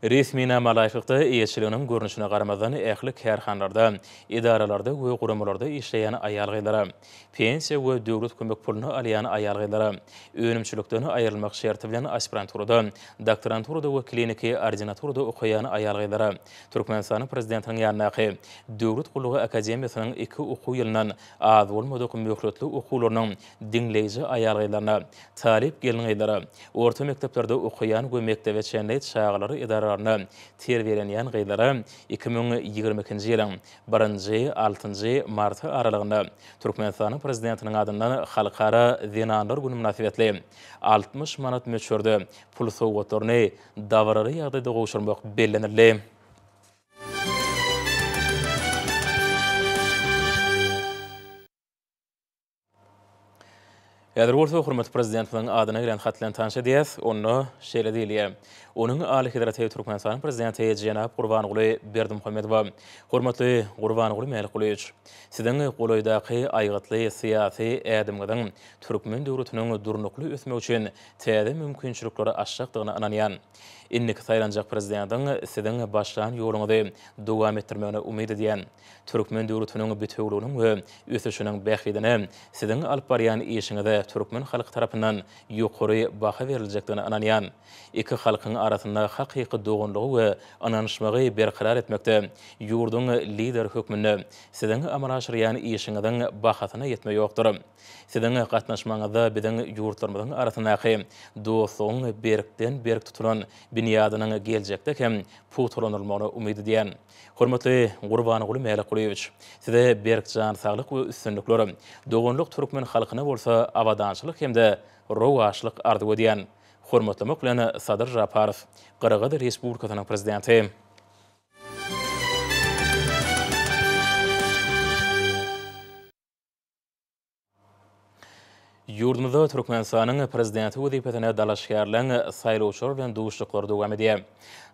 Resminama laýyklykda, eýeçiliginiň görnüşine garamazdan ähli kärhanalarda, edaralarda we guramalarda işleýän aýal-gyzlara, pensiýa we döwlet kömek puluny alýan aýal-gyzlara, önümçilikden aýrylmak şerti bilen aspiranturada, doktoranturada we kliniki ordinaturada okaýan aýal-gyzlara, Türkmenistanyň Prezidentiniň ýanyndaky Döwlet gullugy akademiýasynyň iki okuw ýylyndan az bolmadyk möhletli okuwlarynyň diňleýji aýal-gyzlaryna, talyp gelin-gyzlara, orta mekdeplerde okaýan we mekdebe çenli çagalar edaralarynda terbiýelenýän gyzlara 2022-nji ýylyň birinji, altynjy marty aralygynda Türkmenistanyň Prezidentiniň adyndan Halkara zenanlar güni mynasybetli 60 manat möçberde pul sowgatlaryny dabaraly ýagdaýda gowşurmak bellenildi. Häzir bolsa hormatly Prezidentimiziň adyna gelen hat bilen tanyş edýäs. Onda şeýle diýilýär, Onuň Alyhezreti Türkmenistanyň Prezidenti jenap Gurbanguly Berdimuhamedowa, Hormatly Gurbanguly Mälikgulyýewiç! Siziň golaýdaky aýgytly syýasy ädimiňiziň türkmen döwletiniň durnukly ösmegi üçin täze mümkinçilikleri açjakdygyna ynanýan. Indiki saýlanjak Prezidentiň Siziň başlan ýoluňyzy dowam etdirmegine umyt edýän. Türkmen döwletiniň bitewüliginiň we ösüşiniň bähbidine Siziň alyp barýan işiňize türkmen halky tarapyndan ýokary baha beriljekdigine ynanýan. Iki halkyň arasynda hakyky doganlygy we ynanyşmagy berkarar etmekde ýurduň Lideri hökmünde Siziň amala aşyrýan işiňiziň bahasyna ýetme ýokdur. Siziň gatnaşmagyňyzda biziň ýurtlarymyzyň arasyndaky dostlugyň berkden-berk tutulan binýadynyň geljekde hem pugtalandyrylmagyna umyt edýän. Hormatly Gurbanguly Mälikgulyýewiç, Size berk jan saglyk we üstünlikler, doganlyk türkmen halkyna bolsa abadançylyk hem-de rowaçlyk arzuw edýän. Hormatlamak bilen Sadyr Žaparow, Gyrgyz Respublikasynyň Prezidenti. Ýurdumyzda Türkmenistanyň Prezidenti wezipesine dalaşgärleň saýlawçylar bilen duşuşyklary dowam edýär.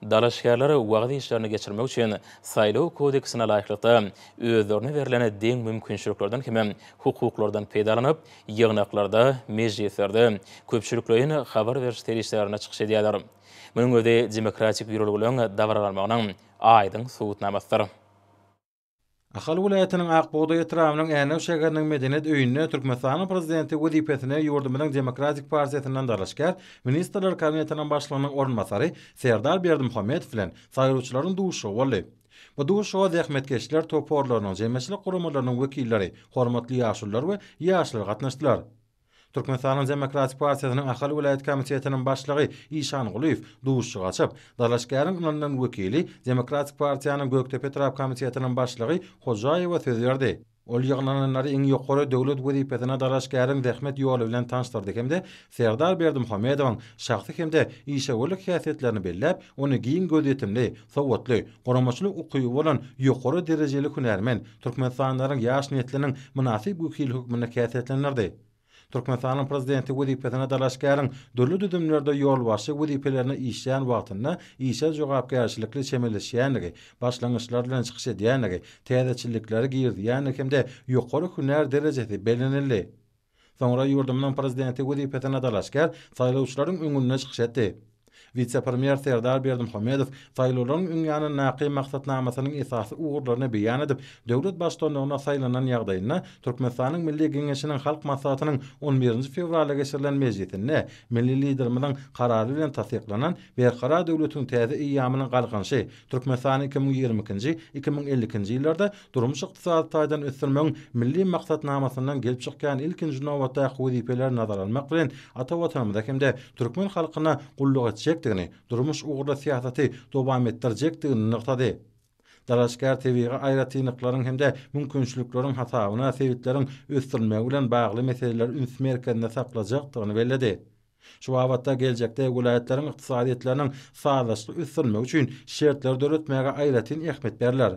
Dalaşgärler wagyz işlerini geçirmek üçin Saýlaw kodeksine laýyklykda özlerine berlen deň mümkinçiliklerden hem hukuklardan peýdalanyp, ýygnaklarda, mejlislerde, köpçülikleýin habar beriş serişdelerinde çykyş edýärler. Munuň özi demokratik ýörelgeleriň dabaralanmagynyň aýdyň subutnamasydyr. Ahal welaýatynyň Ak bugdaý etrabynyň Änew şäheriniň Medeniýet öýünde Türkmenistanyň Prezidenti wezipesine ýurdumyzyň Demokratik partiýasyndan dalaşgär, Ministrler Kabinetiniň Başlygynyň orunbasary Serdar Berdimuhamedow bilen saýlawçylaryň duşuşygy boldy. Bu duşuşyga zähmetkeşler toparlarynyň, jemgyýetçilik guramalarynyň wekilleri, hormatly ýaşulular we ýaşlar gatnaşdylar. Türkmenistanyň Demokratik partiýasynyň Ahal welaýat komitetiniň başlygy Işan Gulyýew duşuşygy açyp, dalaşgäriň ynanylan wekili, Demokratik partiýanyň Gökdepe etrap komitetiniň başlygy Hojaýewa söz berdi. Ol ýygnananlary iň ýokary döwlet wezipesine dalaşgäriň zähmet ýoly bilen tanyşdyrdy hem-de Serdar Berdimuhamedowyň şahsy hem-de işewürlik häsiýetlerini belläp, ony giň gözýetimli, sowatly, guramaçylyk ukyby bolan ýokary derejeli hünärmen, türkmenistanlylaryň ýaş nesliniň mynasyp wekili hökmünde häsiýetlendirdi. Türkmenistanyň Prezidenti wezipesine dalaşgäriň dürli düzümlerde ýolbaşçy wezipelerinde işlän wagtynda işe jogapkärçilikli çemeleşýändigi, başlangyçlar bilen çykyş edýändigi, täzeçillikleri girizýändigi hem-de ýokary hünär derejesi bellenildi. Soňra ýurdumyzyň Prezidenti wezipesine dalaşgär saýlawçylaryň öňünde çykyş etdi. Wise-premýer Serdar Berdimuhamedow saýlawlaryň öň ýanyndaky maksatnamasynyň esasy ugurlaryny beýan edip, döwlet Baştutanlygyna saýlanan ýagdaýynda Türkmenistanyň Milli Geňeşiniň Halk Maslahatynyň on birinji fewralda geçirilen mejlisinde milli Liderimiziň Karary bilen tassyklanan Berkarar döwletiň täze eýýamynyň Galkynyşy, Türkmenistany 2022-nji, 2052-nji ýyllarda durmuş-ykdysady taýdan ösdürmegiň Milli maksatnamasyndan gelip çykýan ilkinji nobatdaky wezipeleri nazara almak bilen, ata Watanymyza hem-de türkmen halkyna gulluk etjekdigini, durmuş ugurly syýasaty dowam etdirjekdigini nygtady. Dalaşgär tebigy aýratynlyklaryň hem-de mümkinçilikleriň hasabyna sebitleriň ösdürilmegi bilen bagly meseleleri üns merkezinde saklajakdygyny belledi. Şu babatda geljekde welaýatlaryň ykdysadyýetleriniň sazlaşykly ösdürilmegi üçin şertleri döretmäge aýratyn ähmiýet berler.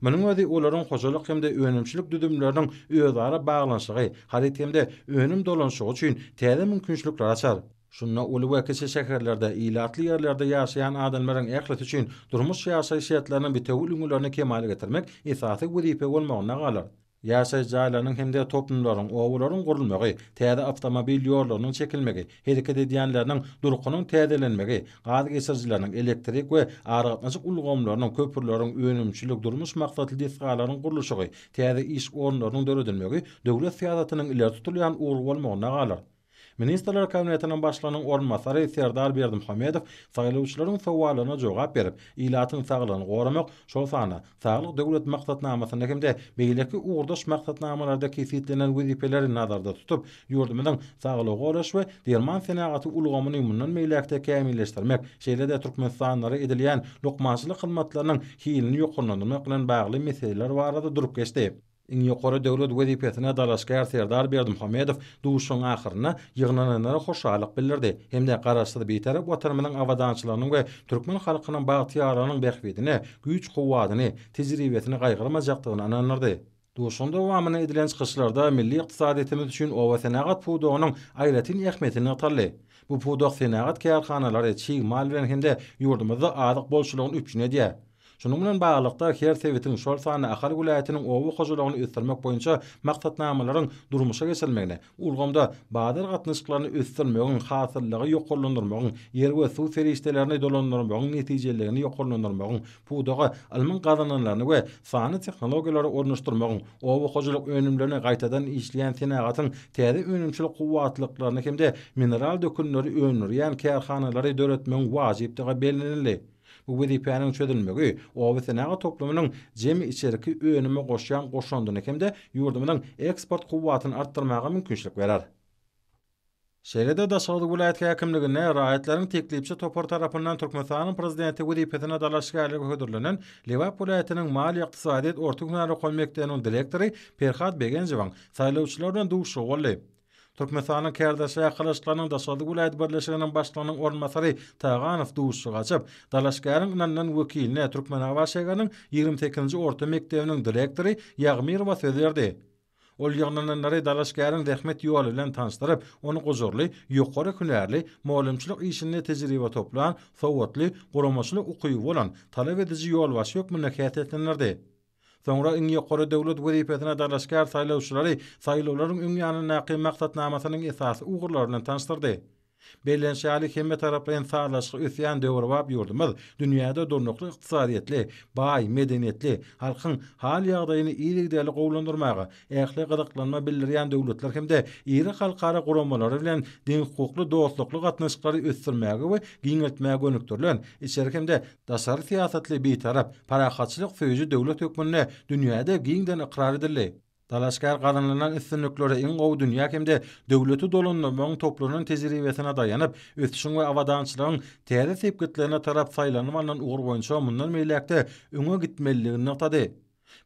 Munuň özi olaryň hojalyk hem-de önümçilik düzümleriniň özara baglanyşygy, haryt hem-de önüm dolanyşygy üçin täze mümkinçilikleri açar. Şunda uly we kiçi şäherlerde, ilatly ýerlerde ýaşaýan adamlaryň ählisi üçin durmuş-ýaşaýyş şertleriniň bitewi ülňülerini kemala getirmek esasy wezipe bolmagynda galar. Ýaşaýyş jaýlarynyň hem-de toplumlaryň, obalaryň gurulmagy, täze awtomobil ýollarynyň çekilmegi, hereket edýänleriniň durkunyň täzelenmegi, gaz geçirijileriniň, elektrik we aragatnaşyk ulgamlarynyň, köprüleriň, önümçilik, durmuş maksatly desgalaryň gurluşygy, täze iş orunlarynyň döredilmegi döwlet syýasatynyň ileri tutulýan ugry bolmagynda galar. Ministrler Kabinetiniň Başlygynyň orunbasary Serdar Berdimuhamedow saýlawçylaryň sowallaryna jogap berip, ilatyň saglygyny goramak, şol sanda Saglyk Döwlet maksatnamasynda hem-de beýleki ugurdaş maksatnamalarda kesgitlenen wezipeleri nazarda tutup, ýurdumyzyň saglygy goraýyş we derman senagaty ulgamyny mundan beýläk-de kämilleşdirmek, şeýle-de türkmenistanlylara edilýän lukmançylyk hyzmatlarynyň hilini ýokarlandyrmak bilen bagly meseleler barada durup geçdi. Iň ýokary döwlet wezipesine dalaşgär Serdar Berdimuhamedow duşuşygyň ahyrynda ýygnananlara hoşallyk bildirdi hem-de Garaşsyz, Bitarap Watanymyzyň abadançylygynyň we türkmen halkynyň bagtyýarlygynyň bähbidine güýç-kuwwatyny, tejribesini gaýgyrmajakdygyna ynandyrdy. Duşuşygyň dowamynda edilen çykyşlarda milli ykdysadyýetimiz üçin obasenagat pudagynyň aýratyn ähmiýeti nygtaldy. Bu pudak senagat kärhanalary çig mal bilen hem-de ýurdumyzda azyk bolçulygyny üpjün edýär. Şunuň bilen baglylykda, her sebitiň, şol sanda Ahal welaýatynyň oba hojalygyny ösdürmek boýunça maksatnamalaryň durmuşa geçirilmegine, ulgamda bazar gatnaşyklaryny ösdürmegiň, hasyllylygy ýokarlandyrmagyň, ýer we suw serişdelerini dolandyrmagyň netijeliligini ýokarlandyrmagyň, pudaga ylmyň gazananlaryny we sanly tehnologiýalary ornaşdyrmagyň, oba hojalyk önümlerini gaýtadan işleýän senagatyň täze önümçilik kuwwatlyklaryny hem-de mineral dökünleri öndürýän kärhanalary döretmegiň wajypdygy bellenildi. Bu wezipäniň çözülmegi oba-senagat toplumynyň jemi içerki önüme goşýan goşandyny hem-de ýurdumyzyň eksport kuwwatyny artdyrmaga mümkinçilik berer. Şeýle-de Daşoguz welaýat häkimliginde raýatlaryň teklipçi topary tarapyndan Türkmenistanyň Prezidenti wezipesine dalaşgärlige hödürlenen Lebap welaýatynyň Maliýe-ykdysadyýet orta hünär okuw mekdebiniň direktory Perhat Begenjowyň saýlawçylar bilen duşuşygy boldy. Türkmenistanyň Kärdeşler arkalaşyklarynyň Daşoguz welaýat birleşiginiň başlygynyň orunbasary Taganow duşuşygy açyp, dalaşgäriň ynanylan wekiline Türkmenabat şägeriniň 28-nji orta mekdebiniň direktory Ýagmyrowa söz berdi. Ol ýygnananlary dalaşgäriň zähmet ýoly bilen tanyşdyryp, ony gujurly, ýokary hünärli, mugallymçylyk işinde tejribe toplan, sowatly, guramaçylyk ukyby bolan, talap ediji ýolbaşçy hökmünde häsiýetlendirdi. Soňra iň ýokary döwlet wezipesine dalaşgär saýlawçylary saýlawlaryň öň ýanyndaky maksatnamasynyň esasy ugurlary bilen tanyşdyrdy. Bellenişi ýaly, hemmetaraplaýyn sazlaşykly ösýän döwrebap ýurdumyz dünýäde durnukly ykdysadyýetli, baý, medeniýetli, halkyň hal-ýagdaýyny yzygiderli gowulandyrmaga, ähli gyzyklanma bildirýän döwletler hem-de iri halkara guramalary bilen deňhukukly dostlukly gatnaşyklary ösdürmäge we giňeltmäge gönükdirilen içeri hem-de daşary syýasatly Bitarap, parahatçylyk söýüji döwlet hökmünde dünýäde giňden ykrar edildi. Dalaşgär gazanylan üstünliklere iň gowy dünýä hem-de döwleti dolandyrmagyň toplanan tejribesine daýanyp, ösüşiň we abadançylygyň täze sepgitlerine tarap saýlanyp alnan ugur boýunça mundan beýläk-de öňe gitmelidigini nygtady.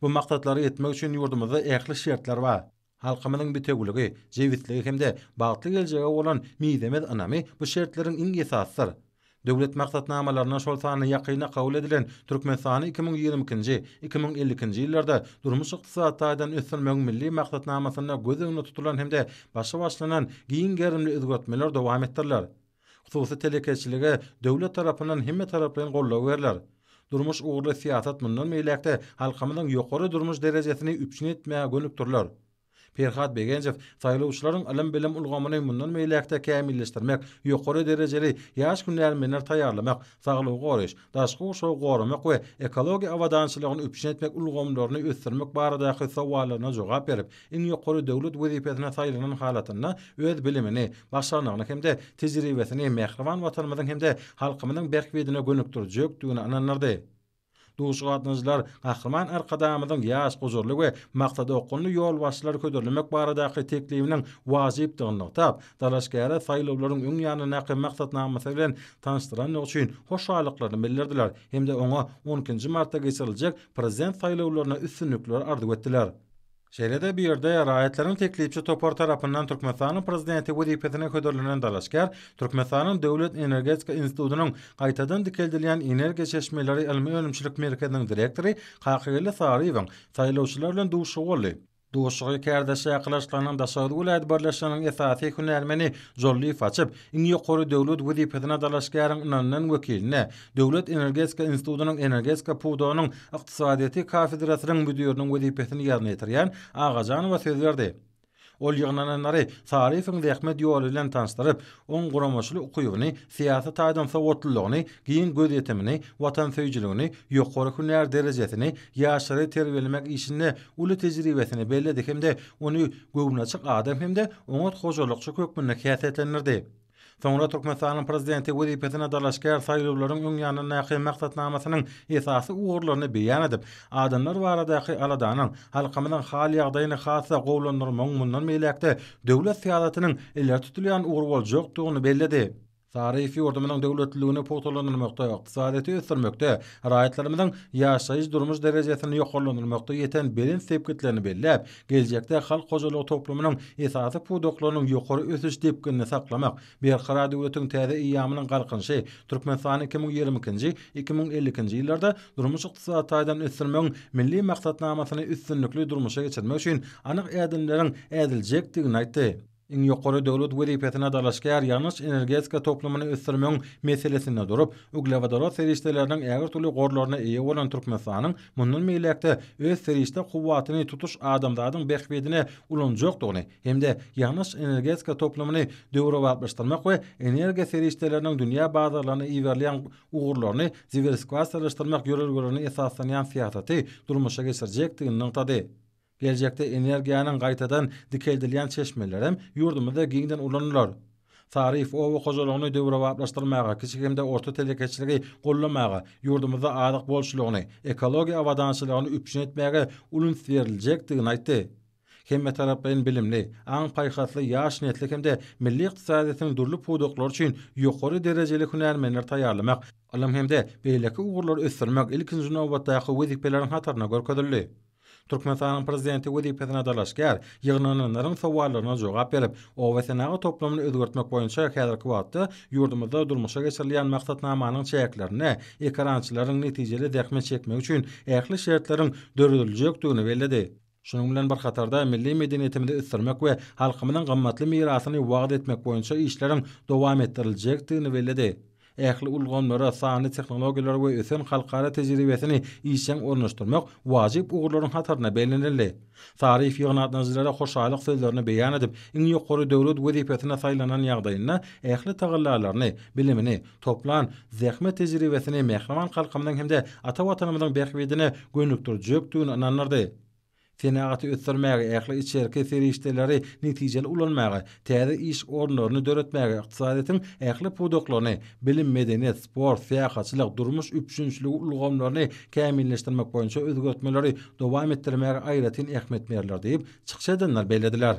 Bu maksatlara ýetmek üçin ýurdumyzda ähli şertler bar. Halkymyzyň bitewüligi, jebisligi hem-de bagtly geljege bolan mizemez ynamy bu şertleriň iň esasydyr. Döwlet maksatnamalaryna, şol sanda ýakynda kabul edilen Türkmenistany 2022-nji, 2052-nji ýyllarda durmuş-ykdysady taýdan ösdürmegiň Milli maksatnamasynda göz öňünde tutulan hem-de başy başlanan giň gerimli özgertmeler dowam etdiriler. Hususy telekeçilige döwlet tarapyndan hemmetaraplaýyn goldaw berler. Durmuş ugurly syýasat mundan beýläk-de halkymyzyň ýokary durmuş derejesini üpjün etmäge gönükdiriler. Perhat Begenjow saýlawçylaryň ylym-bilim ulgamyny mundan beýläk-de kämilleşdirmek, ýokary derejeli ýaş hünärmenleri taýýarlamak, saglygy goraýyş, daşky gurşawy goramak we ekologiýa abadançylygyny üpjün etmek ulgamlaryny ösdürmek baradaky sowallaryna jogap berip, iň ýokary döwlet wezipesine saýlanan halatynda öz bilimini, başarnygyny hem-de tejribesini mähriban Watanymyzyň hem-de halkymyzyň bähbidine gönükdirjekdigine ynandyrdy. Duşuşyga gatnaşyjylar Gahryman Arkadagymyzyň ýaş, gujurly we maksadaokgunly ýolbaşçylary hödürlemek baradaky teklibiniň wajypdygyny nygtap, dalaşgäre saýlawlaryň öň ýanyndaky maksatnamasy bilen tanyşdyrandygy üçin hoşallyklaryny bildirdiler hem-de oňa on ikinji martda geçiriljek Prezident saýlawlarynda üstünlikleri arzuw etdiler. Şeýle-de bu ýerde raýatlaryň teklipçi topary tarapyndan Türkmenistanyň Prezidenti wezipesine hödürlenen dalaşgär Türkmenistanyň Döwlet energetika institutynyň Gaýtadan dikeldilýän energiýa çeşmeleri ylmy-önümçilik merkeziniň direktory Kakageldi Saryýewiň saýlawçylar bilen duşuşygy boldy. Duşuşygy kärdeşler arkalaşygynyň Daşoguz welaýat birleşiginiň esasy hünärmeni Jollyýew açyp, iň ýokary döwlet wezipesine dalaşgäriň ynanylan wekiline, Döwlet energetika institutynyň energetika pudagynyň ykdysadyýeti kafedrasynyň müdiriniň wezipesini ýerine ýetirýän Agajanowa söz berdi. Ol ýygnananlary Saryýewiň zähmet ýoly bilen tanyşdyryp, oň guramaçylyk ukybyny, syýasy taýdan sowatlylygyny, giň gözýetimini, watansöýüjiligini, ýokary hünär derejesini, ýaşlary terbiýelemek işinde uly tejribesini belledi hem-de ony göwnaçyk adam hem-de oňat hojalykçy hökmünde häsiýetlendirdi. Soňra Türkmenistanyň Prezidenti wezipesine dalaşgär saýlawlaryň öň ýanyndaky maksatnamasynyň esasy ugurlaryny beýan edip, adamlar baradaky aladanyň, halkymyzyň hal-ýagdaýyny has-da gowulandyrmagyň mundan beýläk-de döwlet syýasatynyň ileri tutulýan ugry boljakdygyny belledi. Saryýew ýurdumyzyň döwletliligini pugtalandyrmakda, ykdysadyýeti ösdürmekde, raýatlarymyzyň ýaşaýyş-durmuş derejesini ýokarlandyrmakda ýeten belent sepgitlerini belläp, Geljekde halk hojalygy toplumynyň esasy pudaklarynyň ýokary ösüş depginini saklamak, Berkarar döwletiň täze eýýamynyň Galkynyşy, Türkmenistany 2022-nji, 2052-nji ýyllarda durmuş-ykdysady taýdan ösdürmegiň Milli maksatnamasyny üstünlikli durmuşa geçirmek üçin anyk ädimleriň ädiljekdigini aýtdy. Iň ýokary döwlet wezipesine dalaşgär ýangyç-energetika toplumyny ösdürmegiň meselesinde durup, uglewodorod serişdeleriniň ägirt uly gorlaryna eýe bolan Türkmenistanyň mundan beýläk-de öz serişde kuwwatyny tutuş adamzadyň bähbidine ulanjakdygyny hem-de ýangyç-energetika toplumyny döwrebaplaşdyrmak we energiýa serişdeleriniň dünýä bazarlaryna iberilýän ugurlaryny diwersifikasiýalaşdyrmak ýörelgelerine esaslanýan syýasaty durmuşa geçirjekdigini nygtady. Geljekde energiýanyň gaýtadan dikeldilýän çeşmelerem ýurdumyzda giňden ulanylar. Saryýew oba hojalygyny döwrebaplaşdyrmaga, kiçi hem-de orta telekeçiligi goldamaga, ýurdumyzda azyk bolçulygyny, ekologiýa abadançylygyny üpjün etmäge uly üns beriljekdigini aýtdy. Hemmetaraplaýyn bilimli, aň-paýhasly ýaş nesli hem-de milli ykdysadyýetiň dürli pudaklary üçin ýokary derejeli hünärmenleri taýýarlamak, ylym hem-de beýleki ugurlary ösdürmek ilkinji nobatdaky wezipeleriň hatarynda görkezildi. Türkmenistanyň Prezidenti wezipesine dalaşgär ýygnananlaryň sowallaryna jogap berip, oba senagat toplumyny özgertmek boýunça häzirki wagtda ýurdumyzda durmuşa geçirilýän maksatnamanyň çäklerinde ekerançylaryň netijeli zähmet çekmegi üçin ähli şertleriň dörediljekdigini belledi. Şunuň bilen bir hatarda, milli medeniýetimizi ösdürmek we halkymyzyň gymmatly mirasyny wagyz etmek boýunça işleriň dowam etdiriljekdigini belledi. Ähli ulgamlara sanly tehnologiýalary we ösen halkara tejribesini işjeň ornaşdyrmak wajyp ugurlaryň hatarynda bellenildi. Saryýew ýygnatnyjylara hoşallyk sözlerini beýan edip, iň ýokary döwlet wezipesine saýlanan ýagdaýynda ähli tagallalaryny, bilimini, toplan zähmet tejribesini mähriban halkymyzyň hem-de ata Watanymyzyň bähbidine gönükdirjekdigini ynandyrdy. Senagaty ösdürmäge, ähli içerki serişdeleri netijeli ulanmaga, täze iş orunlaryny döretmäge, ykdysadyýetiň ähli pudaklaryny, bilim, medeniýet, sport, syýahatçylyk, durmuş üpjünçiligi ulgamlaryny kämilleşdirmek boýunça özgertmeleri dowam etdirmäge aýratyn ähmiýet berler diýip, çykyş edenler bellediler.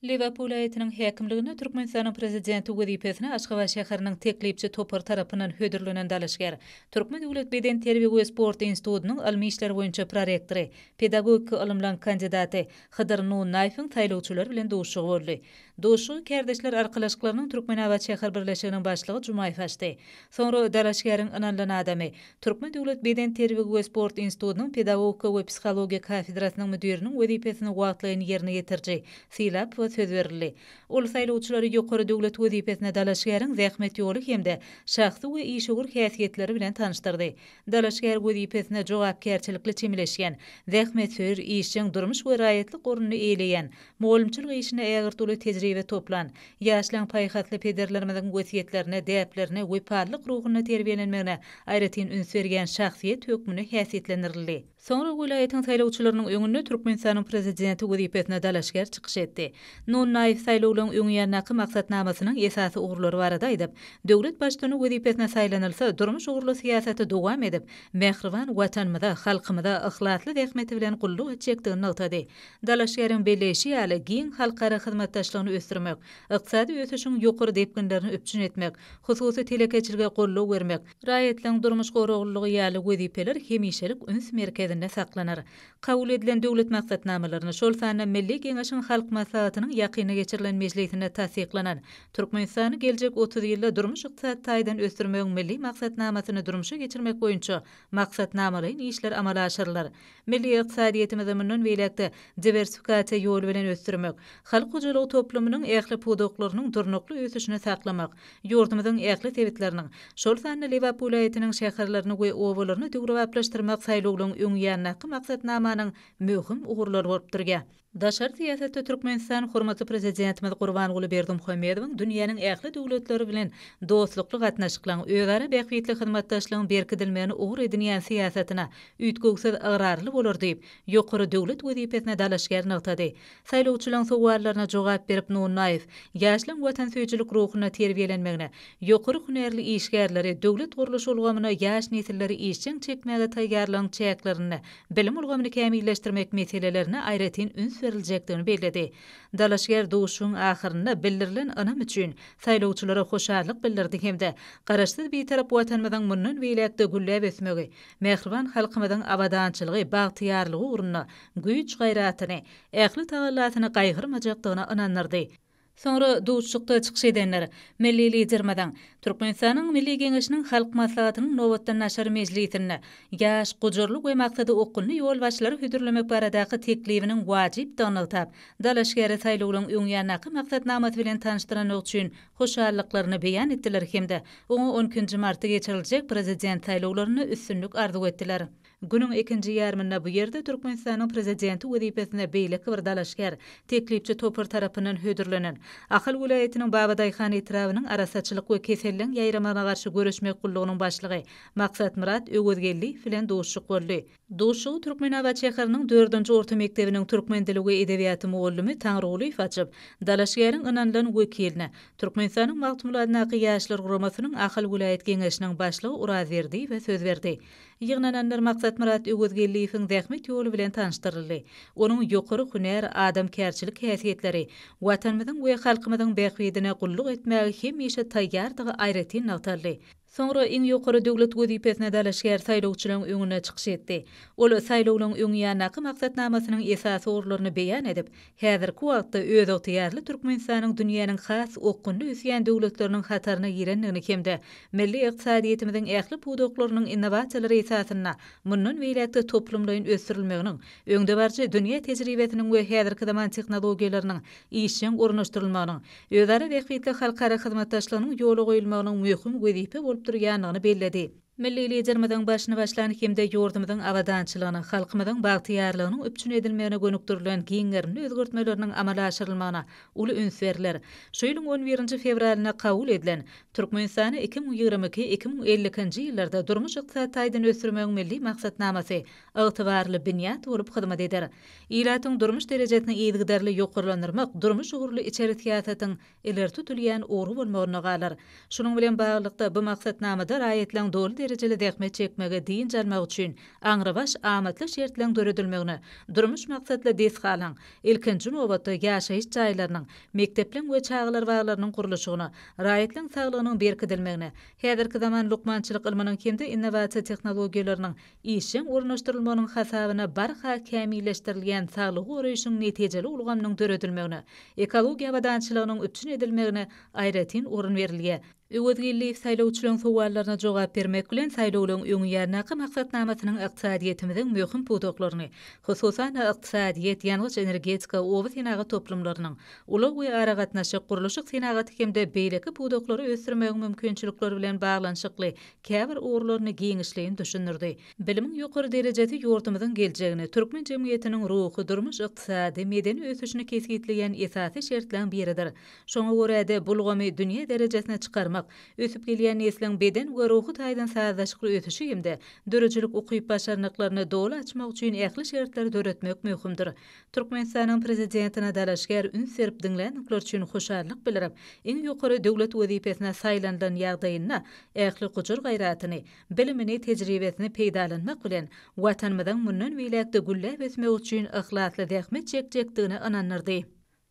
Lebap welaýatynyň häkimligine Türkmenistanyň Prezidenti wezipesine Aşgabat şäheriniň teklipçi topary tarapyndan hödürlenen dalaşgär, Türkmen döwlet bedenterbiýe we sport institutynyň ylmy işler boýunça prorektory, pedagogika ylymlaryň kandidaty Hydyr Nunnaýewiň saýlawçylar bilen duşuşygy boldy. Duşuşygy Kärdeşler arkalaşyklarynyň Türkmenabat şäher birleşiginiň başlygy Jumaýew açdy. Soňra dalaşgäriň ynanylan adamy, Türkmen döwlet bedenterbiýe we sport institutynyň pedagogika we psihologiýa kafedrasynyň müdiriniň wezipesini wagtlaýyn ýerine ýetiriji Sylapowa söz berildi. Ol saýlawçylary ýokary döwlet wezipesine dalaşgäriň zähmet ýoly hem-de şahsy we işewür häsiýetleri bilen tanyşdyrdy. Dalaşgär wezipesine jogapkärçilikli çemeleşýän, zähmetsöýer, işjeň durmuş we raýatlyk ornuny eýeleýän, Mugallymçylyk işinde ägirt uly tejribe toplan, ýaşlaň paýhasly pederlerimiziň wesýetlerine, däplerine wepalylyk ruhunda terbiýelenmegine aýratyn üns berýän şahsyýet hökmünde häsiýetlendirildi. Soňra welaýatyň saýlawçylarynyň öňünde Türkmenistanyň Prezidenti wezipesine dalaşgär çykyş etdi. Nunnaýew saýlawlaryň öň ýanyndaky maksatnamasynyň esasy ugurlary barada aýdyp, döwlet Baştutany wezipesine saýlanylsa, durmuş ugurly syýasaty dowam edip, mähriban Watanymyza, halkymyza yhlasly zähmeti bilen gulluk etjekdigini nygtady. Dalaşgäriň belleýşi ýaly, giň halkara hyzmatdaşlygyny ösdürmek, ykdysady ösüşiň ýokary depginlerini üpjün etmek, hususy telekeçilige goldaw bermek, raýatlaryň durmuş goraglylygy ýaly wezipeler hemişelik üns merkezinde saklanar. Kabul edilen döwlet maksatnamalaryny, şol sanda Milli Geňeşiň Halk Maslahatynyň ýakynda geçirilen mejlisinde tassyklanan Türkmenistany geljek 30 ýylda durmuş-ykdysady taýdan ösdürmegiň Milli maksatnamasyny durmuşa geçirmek boýunça maksatnamalaýyn işler amala aşyrylar. Milli ykdysadyýetimizi mundan beýläk-de diwersifikasiýa ýoly bilen ösdürmek, halk hojalygy toplumynyň ähli pudaklarynyň durnukly ösüşini saklamak, ýurdumyzyň ähli sebitleriniň, şol sanda Lebap welaýatynyň şäherlerini we obalaryny döwrebaplaşdyrmak saýlawlaryň öň ýanyndaky maksatnamanyň möhüm ugurlary bolup durýar. Daşary syýasatda Türkmenistan hormatly Prezidentimiz Gurbanguly Berdimuhamedowyň dünýäniň ähli döwletleri bilen dostlukly gatnaşyklaryň, özara bähbitli hyzmatdaşlygyň berkidilmegini ugur edinýän syýasatyna üýtgewsiz ygrarly bolar diýip, ýokary döwlet wezipesine dalaşgär nygtady. Saýlawçylaryň sowallaryna jogap berip Nunnaýew, ýaşlaryň watansöýüjilik ruhunda terbiýelenmegine, ýokary hünärli işgärleri döwlet gurluş ulgamyna ýaş nesilleri işjeň çekmäge taýýarlygyň çäklerinde bilim ulgamyny kämilleşdirmek meselelerine aýratyn üns beriljekdigini belledi. Dalaşgär duşuşygyň ahyrynda bildirilen ynam üçin saýlawçylara hoşallyk bildirdi hem-de Garaşsyz Bitarap Watanymyzyň mundan beýläk-de gülläp ösmegi, mähriban halkymyzyň abadançylygy, bagtyýarlygy ugrunda güýç-gaýratyny, ähli tagallasyny gaýgyrmajakdygyna ynandyrdy. Soňra duşuşykda çykyş edenler milli Liderimiziň Türkmenistanyň Milli Geňeşiniň Halk Maslahatynyň nobatdan daşary mejlisinde ýaş, gujurly we maksada okgunly ýolbaşçylary hödürlemek baradaky teklibiniň wajypdygyny nygtap, dalaşgäri saýlawlaryň öň ýanyndaky maksatnamasy bilen tanyşdyrandygy üçin hoşallyklaryny beýan etdiler hem-de oňa on ikinji martda geçiriljek Prezident saýlawlarynda üstünlik arzuw etdiler. Günüň ikinji ýarymynda bu ýerde Türkmenistanyň Prezidenti wezipesine beýleki bir dalaşgär, teklipçi topar tarapyndan hödürlenen, Ahal welaýatynyň Babadaýhan etrabynyň Arassaçylyk we keselleň ýaýramagyna garşy göreşmek gullugynyň başlygy Maksatmyrat Öwezgeldiýew bilen duşuşyk boldy. Duşuşygy Türkmenabat şäheriniň dördünji orta mekdebiniň türkmen dili we edebiýaty mugallymy Taňrygulyýew açyp, dalaşgäriň ynanylan wekiline, Türkmenistanyň Magtymguly adyndaky Ýaşlar guramasynyň Ahal welaýat Geňeşiniň başlygy Urazberdiýewe söz berdi. Ýygnananlar Maksatmyrat Öwezgeldiýewiň zähmet ýoly bilen tanyşdyryldy. Onuň ýokary hünär, adamkärçilik häsiýetleri, Watanymyzyň we halkymyzyň bähbidine gulluk etmäge hemişe taýýardygy aýratyn nygtaldy. Soňra iň ýokary döwlet wezipesine dalaşgär saýlawçylaryň öňünde çykyş etdi. Ol saýlawlaryň öň ýanyndaky maksatnamasynyň esasy ugurlaryny beýan edip, häzirki wagtda özygtyýarly Türkmenistanyň dünýäniň has okgunly ösýän döwletleriniň hataryna girendigini hem-de milli ykdysadyýetimiziň ähli pudaklarynyň innowasiýalar esasynda mundan beýläk-de toplumlaýyn ösdürilmeginiň öňdebaryjy dünýä tejribesiniň we häzirki zaman tehnologiýalarynyň işjeň ornaşdyrylmagynyň özara bähbitli halkara hyzmatdaşlygynyň ýola goýulmagynyň möhüm wezipe bolup durýandygyny belledi. Milli Liderimiziň başyny başlan hem-de ýurdumyzyň abadançylygyna, halkymyzyň bagtyýarlygynyň üpjün edilmegine gönükdirilen giň gerimli özgertmeleriniň amala aşyrylmagyna uly üns berler. Şu ýylyň on birinji fewralynda kabul edilen Türkmenistany 2022, 2052-nji ýyllarda durmuş-ykdysady taýdan ösdürmegiň Milli maksatnamasy ygtybarly binýat bolup hyzmat eder. Ilatyň durmuş derejesini yzygiderli ýokarlandyrmak durmuş ugurly içeri syýasatyň ileri tutulýan ugry bolmagynda galar. Şunuň bilen baglylykda, bu maksatnamada raýatlaryň doly derejeli zähmet çekmegi, dynç almagy üçin aňrybaş amatly şertleriň döredilmegine, durmuş maksatly desgalaryň, ilkinji nobatda, ýaşaýyş jaýlarynyň, mekdepleriň we çagalar baglarynyň gurluşygyna, raýatlaryň saglygynyň berkidilmegine, häzirki zaman lukmançylyk ylmynyň hem-de innowasiýa tehnologiýalarynyň işjeň ornaşdyrylmagynyň hasabyna barha kämilleşdirilýän saglygy goraýşyň netijeli ulgamynyň döredilmegine, ekologiýa abadançylygynyň üpjün edilmegine aýratyn orun berilýär. Öwezgeldiýew saýlawçylaryň sowallaryna jogap bermek bilen, saýlawlaryň öň ýanyndaky maksatnamasynyň ykdysadyýetimiziň möhüm pudaklaryny, hususan-da, ykdysadyýet, ýangyç-energetika, oba senagat toplumlarynyň, ulag we aragatnaşyk, gurluşyk senagaty hem-de beýleki pudaklary ösdürmegiň mümkinçilikleri bilen baglanyşykly käbir ugurlaryny giňişleýin düşündirdi. Bilimiň ýokary derejesi ýurdumyzyň geljegini, türkmen jemgyýetiniň ruhy, durmuş-ykdysady, medeni ösüşini kesgitleýän esasy şertleň biridir. Şoňa görä-de, bu ulgamy dünýä derejesine çykarmak, ösüp gelýän nesliň beden we ruhy taýdan sazlaşykly ösüşi hem-de döredijilik ukyp-başarnyklaryny doly açmak üçin ähli şertleri döretmek möhümdir. Türkmenistanyň Prezidentine dalaşgär üns berip diňländikleri üçin hoşallyk bildirip, iň ýokary döwlet wezipesine saýlanylan ýagdaýynda ähli gujur-gaýratyny, bilimini, tejribesini peýdalanmak bilen, Watanymyzyň mundan beýläk-de gülläp ösmegi üçin yhlasly zähmet çekjekdigine ynandyrdy.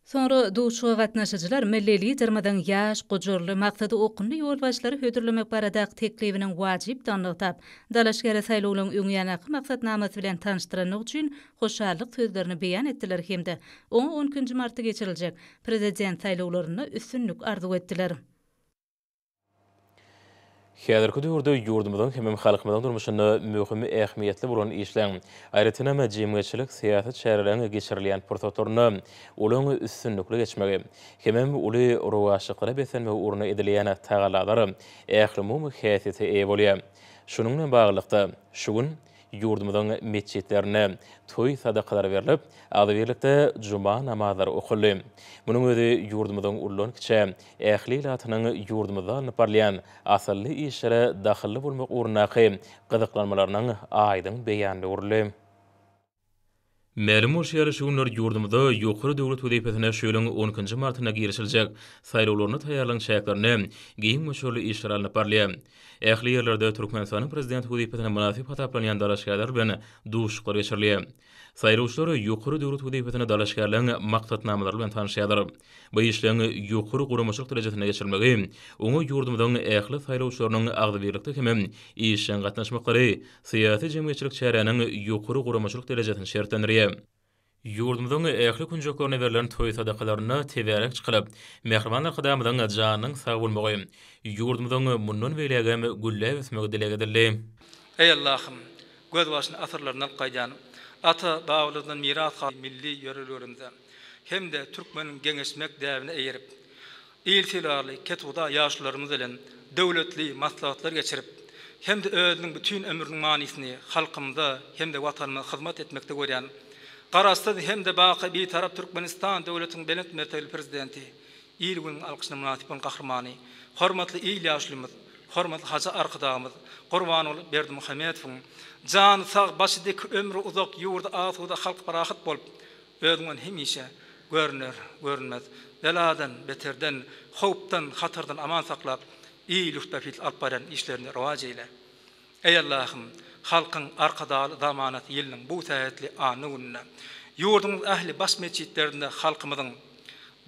Soňra duşuşyga gatnaşyjylar milli Liderimiziň ýaş, gujurly, maksady okgunly ýolbaşçylary hödürlemek baradaky teklibiniň wajypdygyny nygtap, dalaşgäri saýlawlaryň öňýanaky maksatnamasy bilen tanyşdyrandygy üçin hoşallyk sözlerini beýan etdiler hem-de oňa on ikinji martda geçiriljek Prezident saýlawlarynda üstünlik arzuw etdiler. Häzirki döwürde ýurdumyzyň hemem halkymyzyň durmuşynda möhüm ähmiýetli bolan işleň, aýratynam jemgyýetçilik-syýasy çäreleriň geçirilýän pursatlarynda olaryň üstünlikli geçmegi hemem uly rowaçlyklara beslenmegi ugrunda edilýän tagallalar ählumumy häsiýete eýe bolýar. Şunuň bilen baglylykda, şu gün Ýurdumyzyň metjitlerinde toý sadakalary berlip, agzybirlikde juma namazlary okaldy. Munuň özi ýurdumyzyň uldan-kiçä, ähli ilatynyň ýurdumyzda alnyp barylýan asylly işlere dahylly bolmak ugrundaky gyzyklanmalarynyň aýdyň beýanyna öwrüldi. Mälim bolşy ýaly, şu günler ýurdumyzda ýokary döwlet wezipesine şu ýylyň on ikinji martynda girişiljek saýlawlaryna taýýarlygyň çäklerinde giň möçberli işler alnyp barylýar. Ähli ýerlerde Türkmenistanyň Prezidenti wezipesine mynasyp hasaplanýan dalaşgärler bilen duşuşyklar geçirilýär. Saýlawçylar ýokary döwlet wezipesine dalaşgärleriň maksatnamalary bilen tanyşýarlar. Bu işleň ýokary guramaçylyk derejesinde geçirilmegi, oňa ýurdumyzyň ähli saýlawçylarynyň agzybirlikde hemem işjeň gatnaşmaklary syýasy-jemgyýetçilik çäräniň ýokary guramaçylyk derejesini şertlendirýär. Ýurdumyzyň ähli künjeklerine berlen toý sadakalarynda tebärek çykylyp, mähriban Arkadagymyzyň janynyň sag bolmagy, ýurdumyzyň mundan beýlägem gülläp ösmegi dileg edildi. Eý Allahym! Gözbaşyny asyrlardan alyp gaýdýan, ata-babalardan miras galan milli ýörelgelerimize hem-de türkmeniň geňeşmek däbine eýerip, il sylagly kethuda ýaşulularymyz bilen döwletli maslahatlar geçirip hem-de özüniň bütin ömrüniň manysyny halkymyza hem-de Watanymyza hyzmat etmekde görýän Garaşsyz hem-de baky Bitarap Türkmenistan döwletiniň belent mertebeli Prezidenti, il-günüň alkyşyna mynasyp bolan Gahrymany, hormatly il ýaşulymyz, hormatly hajy Arkadagymyz Gurbanguly Berdimuhamedowyň jany sag, başy dik, ömri uzak, ýurdy asuda, halky parahat bolup, Özüňden hemişe görner, görünmez beladan, beterden, howpdan, hatardan aman saklap, il-ýurt bähbitli alyp barýan işlerini rowaç eýle. Eý, Allahym! Halkyň Arkadagly zamanasy ýylynyň bu sähetli anna gününde ýurdumyzyň ähli baş metjitlerinde halkymyzyň,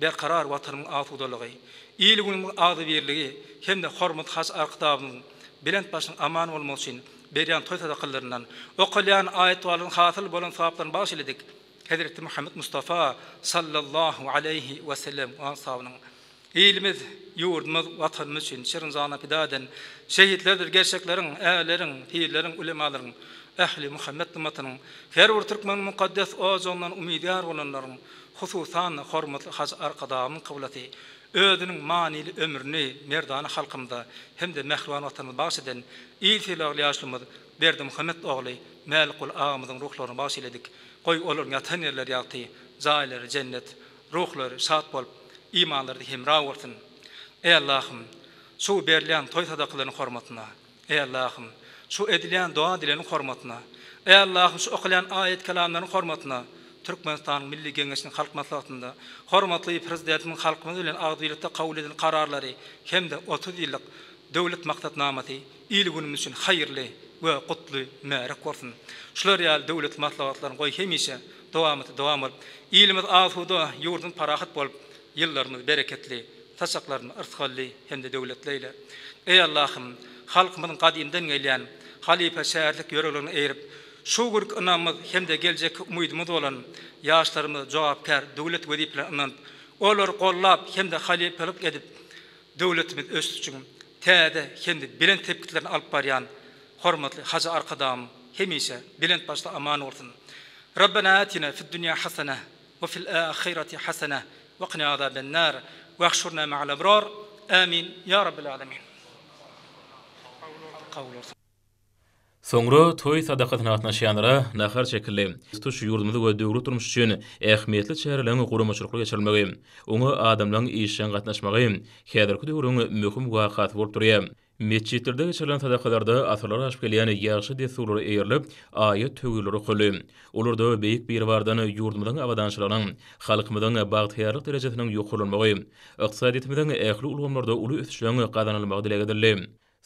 berkarar Watanymyň asudalygy, il-günümiziň agzybirligi hem-de hormatly Hajy Arkadagymyzyň. Belent başyň aman bolmagy üçin berýän toý sadakalaryndan, okalýan aýat-dualaryň hasyl bolan sogaplaryny bagyş eyledik. Hezreti Muhammet Mustafa sallallahu aleýhi we sellem we ashabynyň ilimiz, ýurdumyz, Watanymyz üçin şirin janyny pida eden şehitlerdir gerçekleriň, ärleriň, pirleriň, ulemalaryň, ähli Muhammet ymmatynyň, her bir türkmeniň mukaddes ojagyndan umydgar bolanlaryň, hususan-da, hormatly Hajy Arkadagymyň kyblasy, özüniň manyly ömrüni merdana halkymyza hem-de mähriban Watanymyza bagyş eden il sylagly ýaşulymyz Berdimuhamet ogly Mälikguly agamyzyň ruhlaryny bagyş eýledik. Goý, olaryň ýatan ýerleri ýagty, jaýlary jennet, ruhlary şat bolup, imanlary hemra bolsun. Eý Allahym! Şu berilýän toý sadakalaryň hormatyna, Eý Allahym! Şu edilýän doga-dilegiň hormatyna, Eý Allahym! Şu okalýan aýat-kelamlaryň hormatyna Türkmenistanyň Milli Geňeşiniň Halk Maslahatynda hormatly Prezidentimiziň halkymyz bilen agzybirlikde kabul eden kararlary hem-de 30 ýyllyk Döwlet maksatnamasy il-günümiz üçin haýyrly we gutly mübärek bolsun! Şular ýaly döwletli maslahatlaryň goý hemişe dowamaty dowam bolup, ilimiz asuda, ýurdumyz parahat bolup, ýyllarymyz bereketli, saçaklarymyz yrsgally hem-de döwletli eýle! Eý Allahym! Halkymyzyň gadymdan gelýän halypa-şägirtlik ýörelgelerine eýerip, şu günki ynamymyz hem-de geljekki umydymyz bolan ýaşlarymyza jogapkär döwlet wezipelerini ynanyp, olary gollap hem-de halypalyk edip, Döwletimiz ösüşiň täze hem-de belent sepgitlerine alyp barýan hormatly Hajy Arkadagym hemişe belent başda aman bolsun. Rabbena atina fid dünýa hasana we fil ahireti hasana we qina azabennar we ahşurna ma'al abrar. Amin ya Rabbel alemin. Kabul bolsun. Soňra toý sadakasyna gatnaşýanlara nahar çekildi. Tutuş ýurdumyz we döwlet durmuşy üçin ähmiýetli çäreleriň guramaçylykly geçirilmegi, oňa adamlaryň işjeň gatnaşmagy häzirki döwrüň möhüm wakasy bolup durýar. Metjitlerde geçirilen sadakalarda asyrlar aşyp gelýän ýagşy dessurlara eýerilip, aýat-töwirler okaldy. Olarda Beýik Biribardan ýurdumyzyň abadançylygynyň, halkymyzyň bagtyýarlyk derejesiniň ýokarlanmagy, ykdysadyýetimiziň ähli ulgamlarda uly ösüşleriň gazanylmagy dileg edildi.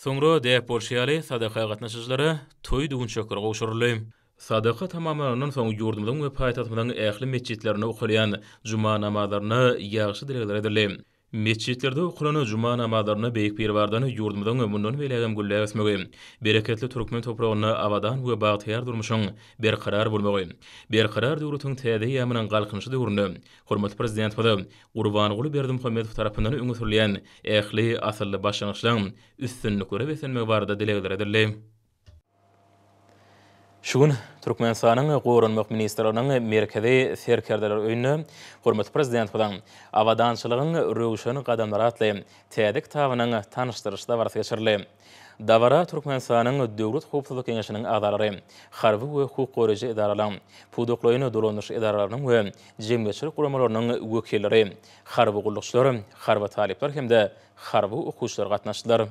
Soňra däp bolşy ýaly, sadaka gatnaşyjylara toý düwünçekleri gowşuryldy. Sadaka tamamlanandan soň ýurdumyzyň we paýtagtymyzyň ähli metjitlerinde okalýan juma namazlarynda ýagşy dilegler edildi. Metjitlerde okalan juma namazlarynda Beýik Biribardan ýurdumyzyň mundan beýlägem gülläp ösmegi, bereketli türkmen topragynda abadan we bagtyýar durmuşyň berkarar bolmagy, Berkarar döwletiň täze eýýamynyň Galkynyşy döwründe hormatly Prezidentimiz Gurbanguly Berdimuhamedow tarapyndan öňe sürülýän ähli asylly başlangyçlaryň üstünliklere beslenmegi barada dilegler edildi. Şu gün Türkmenistanyň Goranmak ministrliginiň Merkezi Serkerdeler öýünde hormatly Prezidentimiziň Abadançylygyň röwşen gadamlary atly täze kitabynyň tanyşdyryş dabarasy geçirildi. Dabara Türkmenistanyň Döwlet howpsuzlyk geňeşiniň agzalary, harby we hukuk goraýjy edaralaryň, pudaklaýyn dolandyryş edaralarynyň we jemgyýetçilik guramalarynyň wekilleri, harby gullukçylar, harby talyplar hem-de harby okuwçylar gatnaşdylar.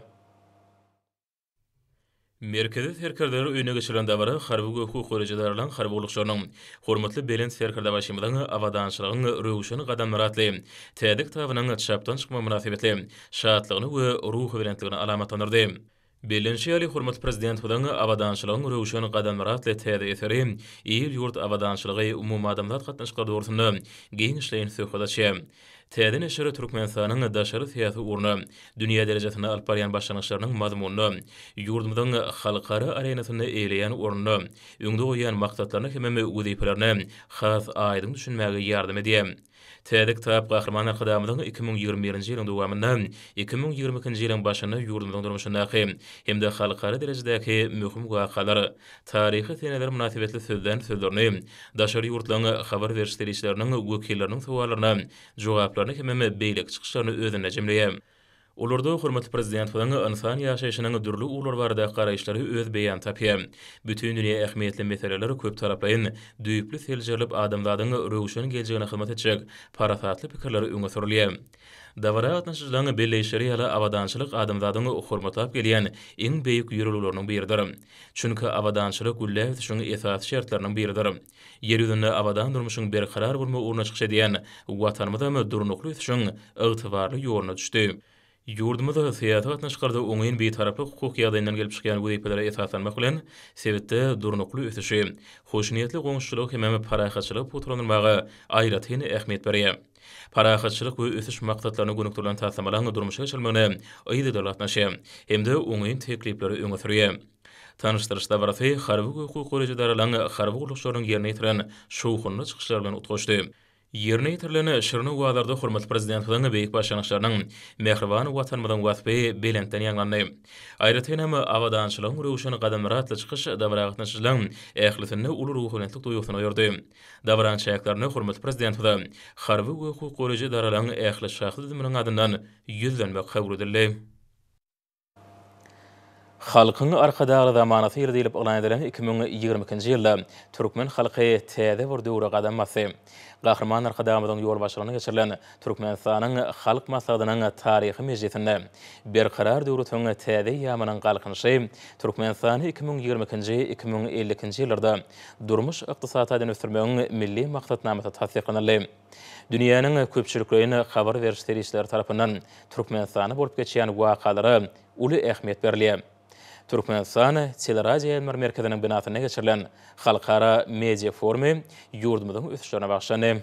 Merkezi serkerdeler öýünde geçirilen dabara harby we hukuk goraýjy edaralaryň harby gullukçylarynyň hormatly Belent Serkerdebaşymyzyň Abadançylygyň röwşen gadamlary atly täze kitabynyň çapdan çykmagy mynasybetli şatlygyny we ruhubelentligini alamatlandyrdy. Bellenişi ýaly, hormatly Prezidentimiziň Abadançylygyň röwşen gadamlary atly täze eseri il-ýurt abadançylygy, umumadamzat gatnaşyklary dogrusynda giňişleýin söhbet açýar. Täze neşir Türkmenistanyň daşary syýasy ugruna, dünýä derejesinde alyp barýan başlangyçlarynyň mazmunyna, ýurdumyzyň halkara arenasynda eýeleýän ornuna, öňde goýýan maksatlaryna hemem wezipelerine has aýdyň düşünmäge ýardam edýär. Täze kitap Gahryman Arkadagymyzyň 2021-nji ýylyň dowamynda, 2022-nji ýylyň başynda ýurdumyzyň durmuşyndaky hem-de halkara derejedäki möhüm wakalar, taryhy seneler mynasybetli sözlän sözlerini, daşary ýurtlaryň habar beriş serişdeleriniň wekilleriniň sowallaryna jogaplaryny hemem beýleki çykyşlaryny özünde jemleýär. Olarda hormatly Prezidentimiziň ynsan ýaşaýşynyň dürli ugurlary baradaky garaýyşlary öz beýanyny tapýar. Bütin dünýä ähmiýetli meseleler köptaraplaýyn, düýpli seljerilip, adamzadyň röwşen geljegine hyzmat etjek parasatly pikirler öňe sürülýär. Dabara gatnaşyjylaryň belleýişleri ýaly, abadançylyk adamzadyň hormatlap gelýän iň beýik ýörelgeleriniň biridir. Çünki abadançylyk gülläp ösüşiň esasy şertleriniň biridir. Ýer ýüzünde abadan durmuşyň berkarar bolmagy ugrunda çykyş edýän Watanymyzam durnukly ösüşiň ygtybarly ýoluna düşdi. Ýurdumyz syýasy gatnaşyklarda oňyn Bitaraplyk hukuk ýagdaýyndan gelip çykýan wezipelere esaslanmak bilen, sebitde durnukly ösüşi, hoşniýetli goňşuçylygy hemem parahatçylygy pugtalandyrmaga aýratyn ähmiýet berýär. Parahatçylyk we ösüş maksatlaryna gönükdirilen taslamalaryň durmuşa geçirilmegine yzygiderli gatnaşýar hem-de oňyn teklipleri öňe sürýär. Tanyşdyryş dabarasy harby we hukuk goraýjy edaralaryň harby gullukçylarynyň ýerine ýetiren şowhunly çykyşlary bilen utgaşdy. Ýerine ýetirilen şirin owazlarda hormatly Prezidentimiziň beýik başlangyçlarynyň, mähriban Watanymyzyň waspy belentden ýaňlandy. Aýratyn hem, Abadançylygyň röwşen gadamlary atly çykyş dabara gatnaşyjylaryň ählisinde uly ruhubelentlik duýgusyny oýardy. Dabaranyň çäklerinde hormatly Prezidentimize harby we hukuk goraýjy edaralaryň ähli şahsy düzüminiň adyndan ýüzlenme kabul edildi. Halkyň Arkadagly zamanasy ýyly diýlip yglan edilen 2022-nji ýylda türkmen halky täze bir döwre gadam basdy. Gahryman Arkadagymyzyň ýolbaşçylygynda geçirilen Türkmenistanyň Halk Maslahatynyň taryhy mejlisinde Berkarar döwletiň täze eýýamynyň Galkynyşy Türkmenistany 2022-nji, 2052-nji ýyllarda durmuş-ykdysady taýdan ösdürmegiň Milli maksatnamasy tassyklanyldy. Dünýäniň köpçülikleýin habar beriş serişdeleri tarapyndan Türkmenistanda bolup geçýän wakalara uly ähmiýet berilýär. Türkmenistan teleradioýaýlymlar merkeziniň binasynda geçirilen halkara media forumy ýurdumyzyň ösüşlerine bagyşlandy.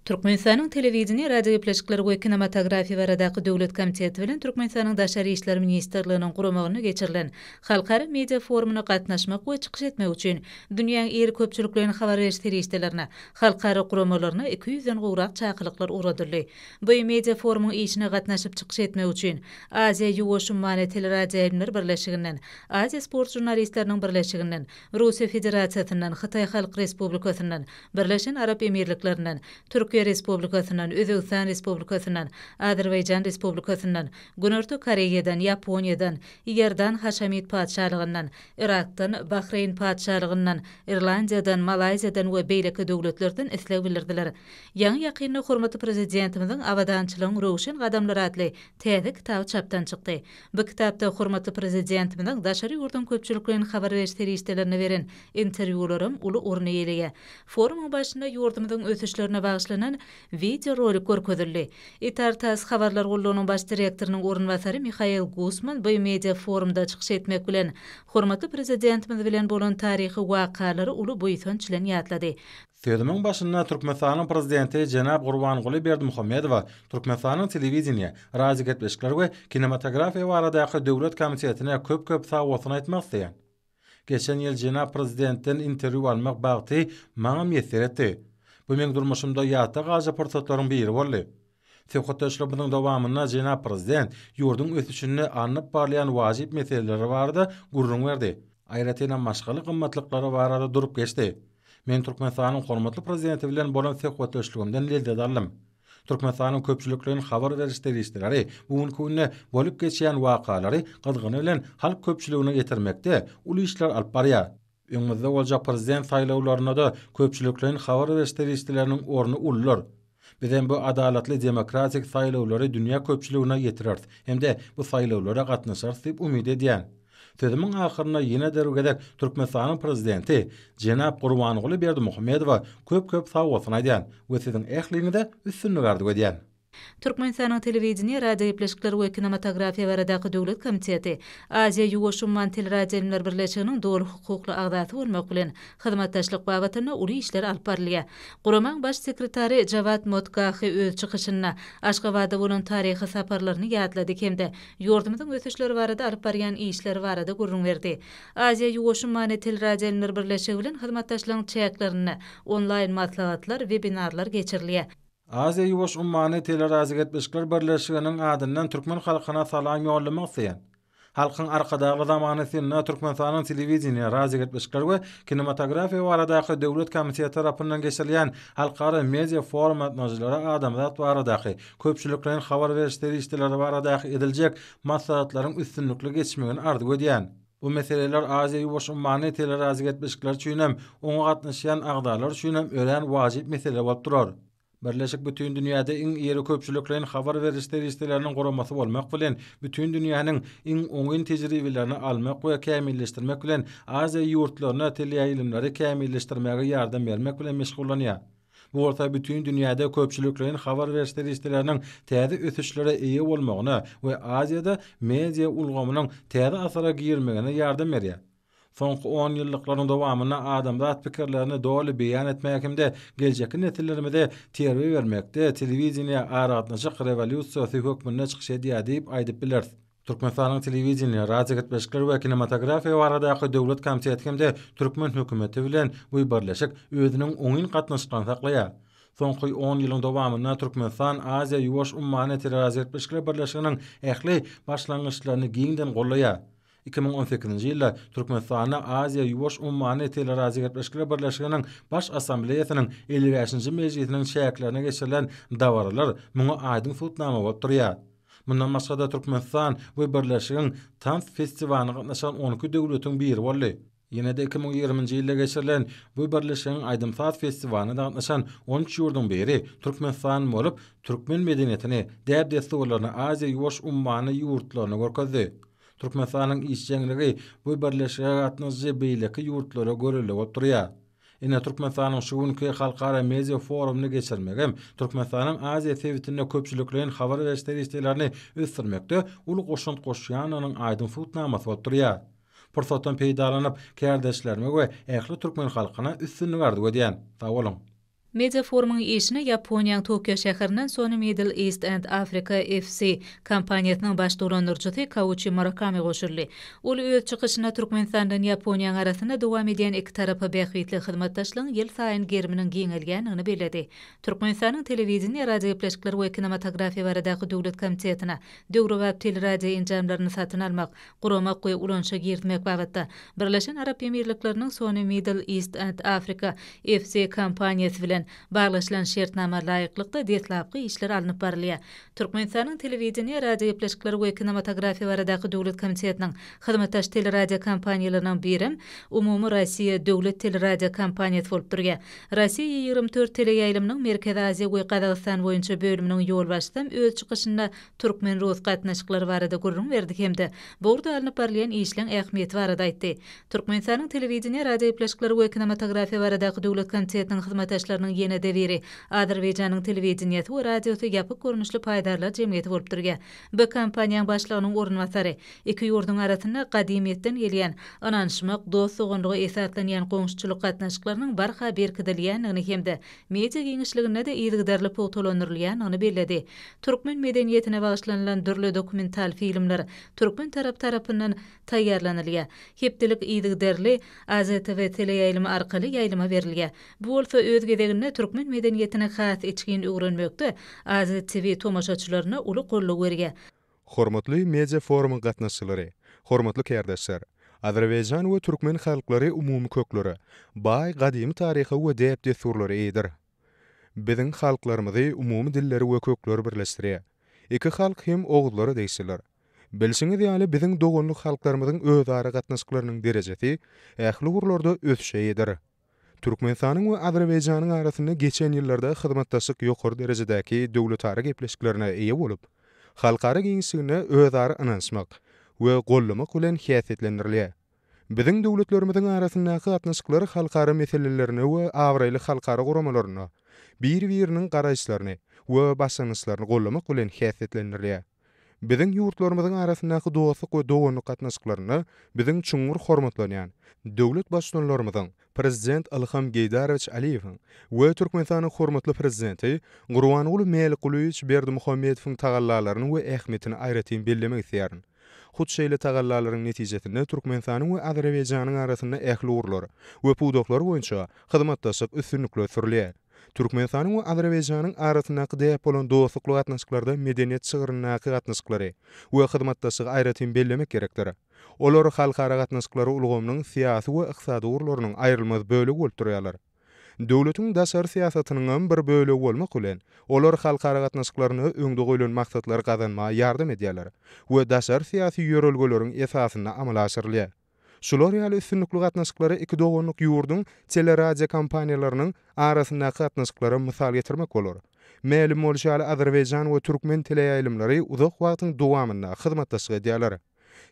Türkmenistanyň Telewideniýe, radiogepleşikler we kinematografiýa baradaky döwlet komiteti bilen Türkmenistanyň Daşary işler ministrliginiň guramagynda geçirilen halkara media forumyna gatnaşmak we çykyş etmek üçin dünýäň iri köpçülikleýin habar beriş serişdelerine, halkara guramalaryna 200-den gowrak çakylyklar ugradyldy. Bu media-forumyň işine gatnaşyp çykyş etmek üçin Aziýa-Ýuwaş ummany teleradioýaýlymlar birleşiginden, Aziýa sport žurnalistleriniň birleşiginden, Russiýa Federasiýasyndan, Hytaý Halk Respublikasyndan, Birleşen Arap Emirliklerinden, Türkiýe Respublikasyndan, Özbegistan Respublikasyndan, Azerbaýjan Respublikasyndan, Günorta Koreýadan, Ýaponiýadan, Iordan Haşamit Patyşalygyndan, Yrakdan, Bahreýn Patyşalygyndan, Irlandiýadan, Malaýziýadan we beýleki döwletlerden isleg bildirdiler. Ýaňy-ýakynda hormatly Prezidentimiziň Abadançylygyň röwşen gadamlary atly täze kitaby çapdan çykdy. Bu kitapda hormatly Prezidentimiziň daşary ýurduň köpçülikleýin habar beriş serişdelerine beren interwýularam uly orun eýeleýär. Forumyň başynda ýurdumyzyň ösüşlerine bagyşlanan wideorolik görkezildi. Itar-tass habarlar gullugynyň baş direktorynyň orunbasary Mihail Gusman bu media forumda çykyş etmek bilen, hormatly Prezidentimiz bilen bolan taryhy wakalary uly buýsanç bilen ýatlady. Sözümiň başynda Türkmenistanyň Prezidenti jenap Gurbanguly Berdimuhamedowa Türkmenistanyň Telewideniýe, radiogepleşikler we kinematografiýa baradaky döwlet komitetine köp-köp sagbolsun aýtmak isleýän. Geçen ýyl jenap Prezidentden interwýu almak bagty maňa miýesser etdi. Bu meň durmuşymda ýatda galyjy pursatlaryň biri boldy. Söhbetdeşligimiziň dowamynda jenap Prezident ýurduň ösüşinde alnyp barylýan wajyp meseleler barada gürrüň berdi. Aýratynam maşgala gymmatlyklary barada durup geçdi. Men Türkmenistanyň hormatly Prezidenti bilen bolan söhbetdeşligimden lezzet aldym. Türkmenistanyň köpçülikleýin habar beriş serişdeleri bu günki günde bolup geçýän wakalary gyzgyny bilen halk köpçüligine ýetirmekde uly işler alyp barýar. Öňümizde boljak prezident saýlawlarynda-da köpçülikleýin habar beriş serişdeleriniň orny uludyr. Bizem bu adalatly demokratik saýlawlary dünýä köpçüligine ýetireris hem-de bu saýlawlara gatnaşarys diýip umyt edýän. Sözümiň ahyrynda ýene-de bir gezek Türkmenistanyň Prezidenti jenap Gurbanguly Berdimuhamedowa köp-köp sagbolsun aýdýan we siziň ähliňize üstünlik arzuw edýän. Türkmenistanyň Telewideniýe, radiogepleşikler we kinematografiýa baradaky döwlet komiteti Aziýa-Ýuwaş umman teleradioýaýlymlar birleşiginiň doly hukukly agzasy bolmak bilen, hyzmatdaşlyk babatynda uly işler alyp barylýar. Guramaň Baş sekretary Jawad Motgahi öz çykyşynda Aşgabatda bolan taryhy saparlaryny ýatlady hem-de ýurdumyzyň ösüşleri barada alyp barýan işleri barada gürrüň berdi. Aziýa-Ýuwaş ummany teleradioýaýlymlar birleşigi bilen hyzmatdaşlygyň çäklerinde onlaýn maslahatlar, webinarlar geçirilýär. Aziýa-Ýuwaş ummany teleradiogetleşikler birleşiginiň adyndan türkmen halkyna salam ýollamak isleýän. Halkyň Arkadagly zamany synda Türkmenistanyň Telewideniýe, radiogepleşikler we kinematografiýa baradaky döwlet komiteti tarapyndan geçirilýän halkara media forum gatnaşyjylara adamzat baradaky, köpçülikleýin habar beriş serişdeleri baradaky ediljek maslahatlaryň üstünlikli geçmegini arzuw edýän. Bu meseleler Aziýa-Ýuwaş ummany teleradiogetleşikleri üçinem, oňa gatnaşýan agzalar üçinem örän wajyp mesele bolup durar. Birleşik bütin dünýäde iň iri köpçülikleýin habar beriş serişdeleriniň guramasy bolmak bilen, bütin dünýäniň iň oňyn tejribelerini almak we kämilleşdirmek bilen Aziýa ýurtlaryna teleýaýlymlary kämilleşdirmäge ýardam bermek bilen meşgullanýar. Bu bolsa bütin dünýäde köpçülikleýin habar beriş serişdeleriniň täze ösüşlere eýe bolmagyna we Aziýada media ulgamynyň täze asyra girmegine ýardam berýär. Soňky onýyllyklaryň dowamynda adamzat pikirlerini doly beýan etmäge hem-de geljekki nesillerimize terbiýe bermekde telewideniýe aragatnaşyk rewolýusiýasy hökmünde çykyş edýär diýip aýdyp bileris. Türkmenistanyň Telewideniýe, radiogepleşikler we kinematografiýa baradaky döwlet komiteti hem-de türkmen hökümeti bilen bu birleşik özüniň oňyn gatnaşyklaryny saklaýar. Soňky on ýylyň dowamynda Türkmenistan Aziýa-Ýuwaş ummany teleradiogepleşikler birleşiginiň ähli başlangyçlaryny giňden goldaýar. 2018-nji ýylda Türkmenistanda Aziýa-Ýuwaş ummany teleradiogepleşikler birleşiginiň Baş Assambleýasynyň 55-nji mejlisiniň çäklerinde geçirilen dabaralar muňa aýdyň subutnama bolup durýar. Mundan başga-da Türkmenistan bu birleşigiň tans festiwalyna gatnaşan 12 döwletiň biri boldy. Ýene-de 2020-nji ýylda geçirilen bu birleşigiň aýdym-saz festiwalyna gatnaşan 13 ýurduň biri Türkmenistan bolup, türkmen medeniýetini, däp-dessurlaryny Aziýa-Ýuwaş ummany ýurtlaryna görkezdi. Türkmenistanyň işjeňligi bu birleşige gatnaşyjy beýleki ýurtlara görelde bolup durýar. Ine, Türkmenistanyň şu günki Halkara media forumyny geçirmegem Türkmenistanyň Aziýa sebitinde köpçülikleýin habar beriş serişdelerini ösdürmekde uly goşant goşýandygynyň aýdyň subutnamasy bolup durýar. Pursatdan peýdalanyp, kärdeşlerime we ähli türkmen halkyna üstünlik arzuw edýän. Sag boluň! Media forumyň işine Ýaponiýanyň Tokio şäherinden Sony Middle East and Africa FC kompaniýasynyň baş dolandyryjysy Kauçi Murakami goşuldy. Ol öz çykyşynda Türkmenistan bilen Ýaponiýanyň arasynda dowam edýän ikitarapa bähbitli hyzmatdaşlygyň ýylsaýyn geriminiň giňelýändigini belledi. Türkmenistanyň Telewideniýe, radiogepleşikler we kinematografiýa baradaky döwlet komitetine döwrebap teleradio enjamlaryny satyn almak, guramak we ulanyşa girizmek babatda Birleşen Arap Emirlikleriniň Sony Middle East and Africa FC kompaniýasy bilen baglaşylan şertnama laýyklykda deslapky işler alnyp barylýar. Türkmenistanyň Telewideniýe, radiogepleşikler we kinematografiýa baradaky döwlet komitetiniň hyzmatdaş teleradiokompaniýalarynyň birem Umumy Rossiýa döwlet teleradiokompaniýasy bolup durýar. Rossiýa 24 teleýaýlymynyň Merkezi Aziýa we Gazagystan boýunça bölüminiň ýolbaşçysam öz çykyşynda türkmen-rus gatnaşyklary barada gürrüň berdi hem-de bu ugurda alnyp barylýan işleň ähmiýeti barada aýtdy. Türkmenistanyň Telewideniýe, radiogepleşikler we kinematografiýa baradaky döwlet komitetiniň hyzmatdaşlarynyň ýene-de biri Azerbaýjanyň telewideniýesi we radiosy ýapyk görnüşli paýdarlar jemgyýeti bolup durýar. Bu kompaniýaň başlygynyň orunbasary iki ýurduň arasynda gadymyýetden gelýän ynanyşmak, dost-doganlyga esaslanýan goňşuçylyk gatnaşyklarynyň barha berkidilýändigini hem-de media giňişliginde-de yzygiderli pugtalandyrylýandygyny belledi. Türkmen medeniýetine bagyşlanylan dürli dokumental filmler türkmen tarapy tarapyndan taýýarlanylýar. Hepdelik yzygiderli AZTV teleýaýlymy arkaly ýaýlyma berilýär. Bu bolsa öz gezeginde türkmen medeniýetini has içgin öwrenmekde AZTV tomaşaçylaryna uly goldaw berýär. Hormatly media forumyň gatnaşyjylary! Hormatly kärdeşler! Azerbaýjan we türkmen halklary umumy köklere, baý gadymy taryha we däp-dessurlara eýedir. Biziň halklarymyzy umumy dilleri we kökleri birleşdirýär. Iki halk hem oguzlara degişlidir. Bilşiňiz ýaly, biziň doganlyk halklarymyzyň özara gatnaşyklarynyň derejesi ähli ugurlarda ösüşe eýedir. Türkmenistanyň we Azerbaýjanyň arasynda geçen ýyllarda hyzmatdaşlyk ýokary derejedäki döwletara gepleşiklerine eýe bolup, halkara giňişliginde özara ynanyşmak we goldamak bilen häsiýetlendirilýär. Biziň döwletlerimiziň arasyndaky gatnaşyklar halkara meselelerinde we abraýly halkara guramalarynda bir-biriniň garaýyşlaryny we başlangyçlaryny goldamak bilen häsiýetlendirilýär. Biziň ýurtlarymyzyň arasyndaky dostluk we doganlyk gatnaşyklarynda biziň çuňňur hormatlanýan döwlet Baştutanlarymyzyň, Prezident Ilham Geýdarowiç Aliýewiň we Türkmenistanyň hormatly Prezidenti Gurbanguly Mälikgulyýewiç Berdimuhamedowyň tagallalaryny we ähmiýetini aýratyn bellemek isleýärin. Hut şeýle tagallalaryň netijesinde Türkmenistanyň we Azerbaýjanyň arasynda ähli ugurlar we pudaklar boýunça hyzmatdaşlyk üstünlikli ösdürilýär. Türkmenistanyň we Azerbaýjanyň arasyndaky däp bolan dostlukly gatnaşyklarda medeniýet çygryndaky gatnaşyklary we hyzmatdaşlygy aýratyn bellemek gerekdir. Olar halkara gatnaşyklary ulgamynyň syýasy we ykdysady ugurlarynyň aýrylmaz bölegi bolup durýarlar. Döwletiň daşary syýasatynyňam bir bölegi bolmak bilen, olar halkara gatnaşyklarynda öňde goýlan maksatlary gazanmaga ýardam edýärler we daşary syýasy ýörelgeleriň esasynda amala aşyrylýar. Şular ýaly üstünlikli gatnaşyklara iki doganlyk ýurduň teleradiokompaniýalarynyň arasyndaky gatnaşyklara mysal getirmek bolar. Mälim bolşy ýaly, azerbaýjan we türkmen teleýaýlymlary uzak wagtyň dowamynda hyzmatdaşlyk edýärler.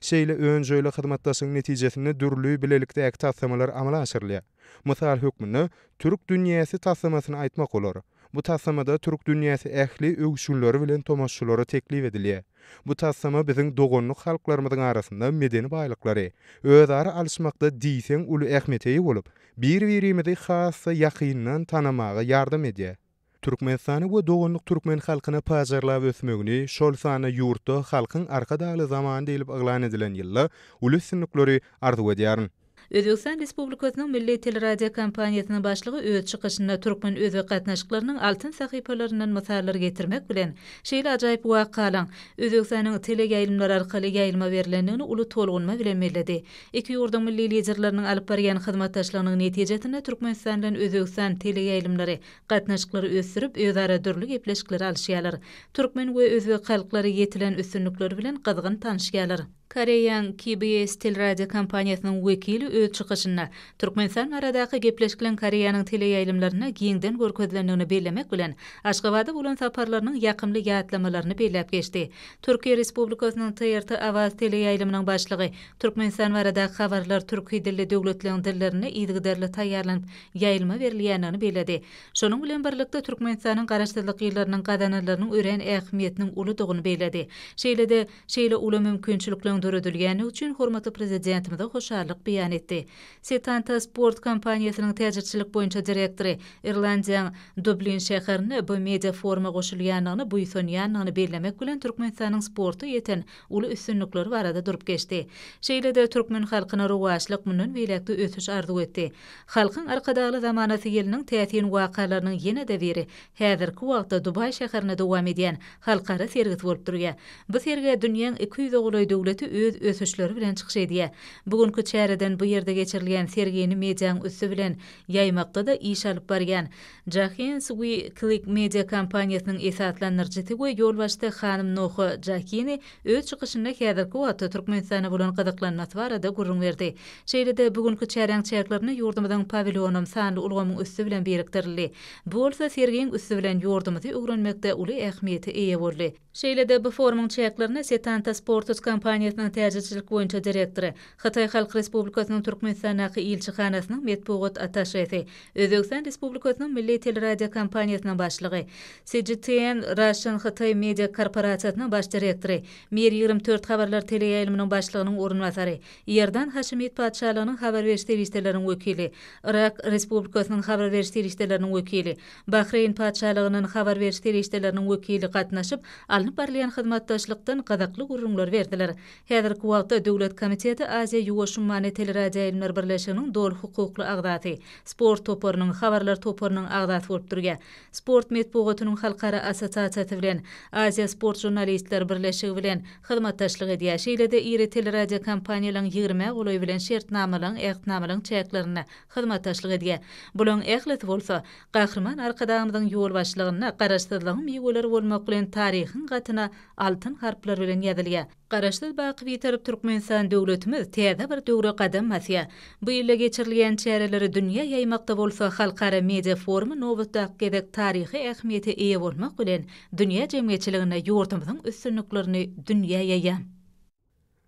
Şeýle önjeýli hyzmatdaşlygyň netijesinde dürli bilelikdäki taslamalar amala aşyrylýar. Mysal hökmünde, Türk dünýäsi taslamasyny aýtmak bolar. Bu taslamada türk dünýäsi ähli öwüşginleri bilen tomaşaçylara teklip edilýär. Bu taslama biziň doganlyk halklarymyzyň arasynda medeni baýlyklary özara alyşmakda diýseň uly ähmiýete eýe bolup, bir-birimizi has-da ýakyndan tanamaga ýardam edýär. Türkmenistana we doganlyk türkmen halkyna pajarlap ösmegini, şol sanda ýurtda Halkyň Arkadagly zamany diýlip yglan edilen ýylda uly üstünlikleri arzuw edýärin. Özbegistan Respublikasynyň Milli teleradiokompaniýasynyň başlygy öz çykyşynda türkmen-özbek gatnaşyklarynyň altyn sahypalaryndan mysallar getirmek bilen, şeýle ajaýyp wakalaň Özbegistanyň teleýaýlymlary arkaly ýaýlyma berlendigini uly tolgunma bilen belledi. Iki ýurduň milli Liderleriniň alyp barýan hyzmatdaşlygynyň netijesinde Türkmenistan bilen Özbegistan teleýaýlymlary gatnaşyklary ösdürip, özara dürli gepleşikleri alyşýarlar. Türkmen we özbek halklary ýetilen üstünlikleri bilen gyzgyn tanyşýarlar. Koreýaň KBS teleradiokompaniýasynyň wekili öz çykyşynda, Türkmenistan baradaky gepleşikleň Koreýanyň teleýaýlymlarynda giňden görkezilendigini bellemek bilen, Aşgabada bolan saparlarynyň ýakymly ýatlamalaryny belläp geçdi. Türkiýe Respublikasynyň TRT Awaz teleýaýlymynyň başlygy Türkmenistan baradaky habarlar türki dilli döwletleň dillerinde yzygiderli taýýarlanyp ýaýlyma berilýändigini belledi. Şonuň bilen birlikde, Türkmenistanyň Garaşsyzlyk ýyllarynyň gazananlarynyň örän ähmiýetiniň uludygyny belledi. Şeýle-de, Şeýle uly mümkinçilikleriň döredilýändigi üçin hormatly Prezidentimize hoşallyk beýan etdi. Setanta Sport kompaniýasynyň täjirçilik boýunça direktory Irlandiýaň Dublin şäherinde bu media-foruma goşulýandygyna buýsanýandygyny bellemek bilen Türkmenistanyň sportda ýeten uly üstünlikleri barada durup geçdi. Şeýle-de türkmen halkyna rowaçlyk, mundan beýläk-de ösüş arzuw etdi. Halkyň Arkadagly zamanasy ýylynyň täsin wakalarynyň ýene-de biri häzirki wagtda Dubaý şäherinde dowam edýän halkara sergisi bolup durýar. Bu sergä dünýäň 200-e golaý döwleti öz ösüşleri bilen çykyş edýär. Bu günki çäreden bu ýerde geçirilýän sergini mediaň üsti bilen ýaýmakda-da iş alyp barýan Jahins We Click Media kompaniýasynyň esaslandyryjysy we ýolbaşçysy hanym Noha Jahini öz çykyşynda häzirki wagtda Türkmenistana bolan gyzyklanmasy barada gürrüň berdi. Şeýle-de bu günki çäräň çäklerinde ýurdumyzyň pawilýonam sanly ulgamyň üsti bilen birikdirildi. Bu bolsa sergiň üsti bilen ýurdumyzy öwrenmekde uly ähmiýete eýe boldy. Şeýle-de bu forumyň çäklerinde Setanta Sports kompaniýasynyň täjirçilik boýunça direktory, Hytaý Halk Respublikasynyň Türkmenistandaky ilçihanasynyň metbugat attaşesi, Özbegistan Respublikasynyň Milli teleradiokompaniýasynyň başlygy, CGTN Russian Hytaý media korporasiýasynyň baş direktory, Mir 24 habarlar teleýaýlymynyň başlygynyň orunbasary, Iordan Haşimit Patyşalygynyň habar beriş serişdeleriniň wekili, Yrak Respublikasynyň habar beriş serişdeleriniň wekili, Bahreýn Patyşalygyndan habar beriş serişdeleriniň wekili gatnaşyp, alnyp barylýan hyzmatdaşlykdan gyzykly gürrüňler berdiler. Häzirki wagtda Döwlet komiteti Aziýa-Ýuwaş ummany teleradioýaýlymlar birleşiginiň doly hukukly agzasy, sport toparynyň, habarlar toparynyň agzasy bolup durýar. Sport metbugatynyň halkara assosiasiýasy bilen, Aziýa sport žurnalistleri birleşigi bilen hyzmatdaşlyk edýär. Şeýle-de iri teleradiokompaniýalaryň ýigrimä golaýy bilen şertnamalaryň, ähtnamalaryň çäklerinde hyzmatdaşlyk edýär. Bularyň ählisi bolsa, Gahryman Arkadagymyzyň ýolbaşçylygynda Garaşsyzlygyň miweleri bolmak bilen taryhyň gatyna altyn harplar bilen ýazylýar. Garaşsyz baky Bitarap Türkmenistan döwletimiz täze bir döwre gadam basýar. Bu ýylda geçirilýän çäreleri dünýä ýaýmakda bolsa halkara media forumy nobatdaky gezek taryhy ähmiýete eýe bolmak bilen dünýä jemgyýetçiliginde ýurdumyzyň üstünliklerini dünýä ýaýýar.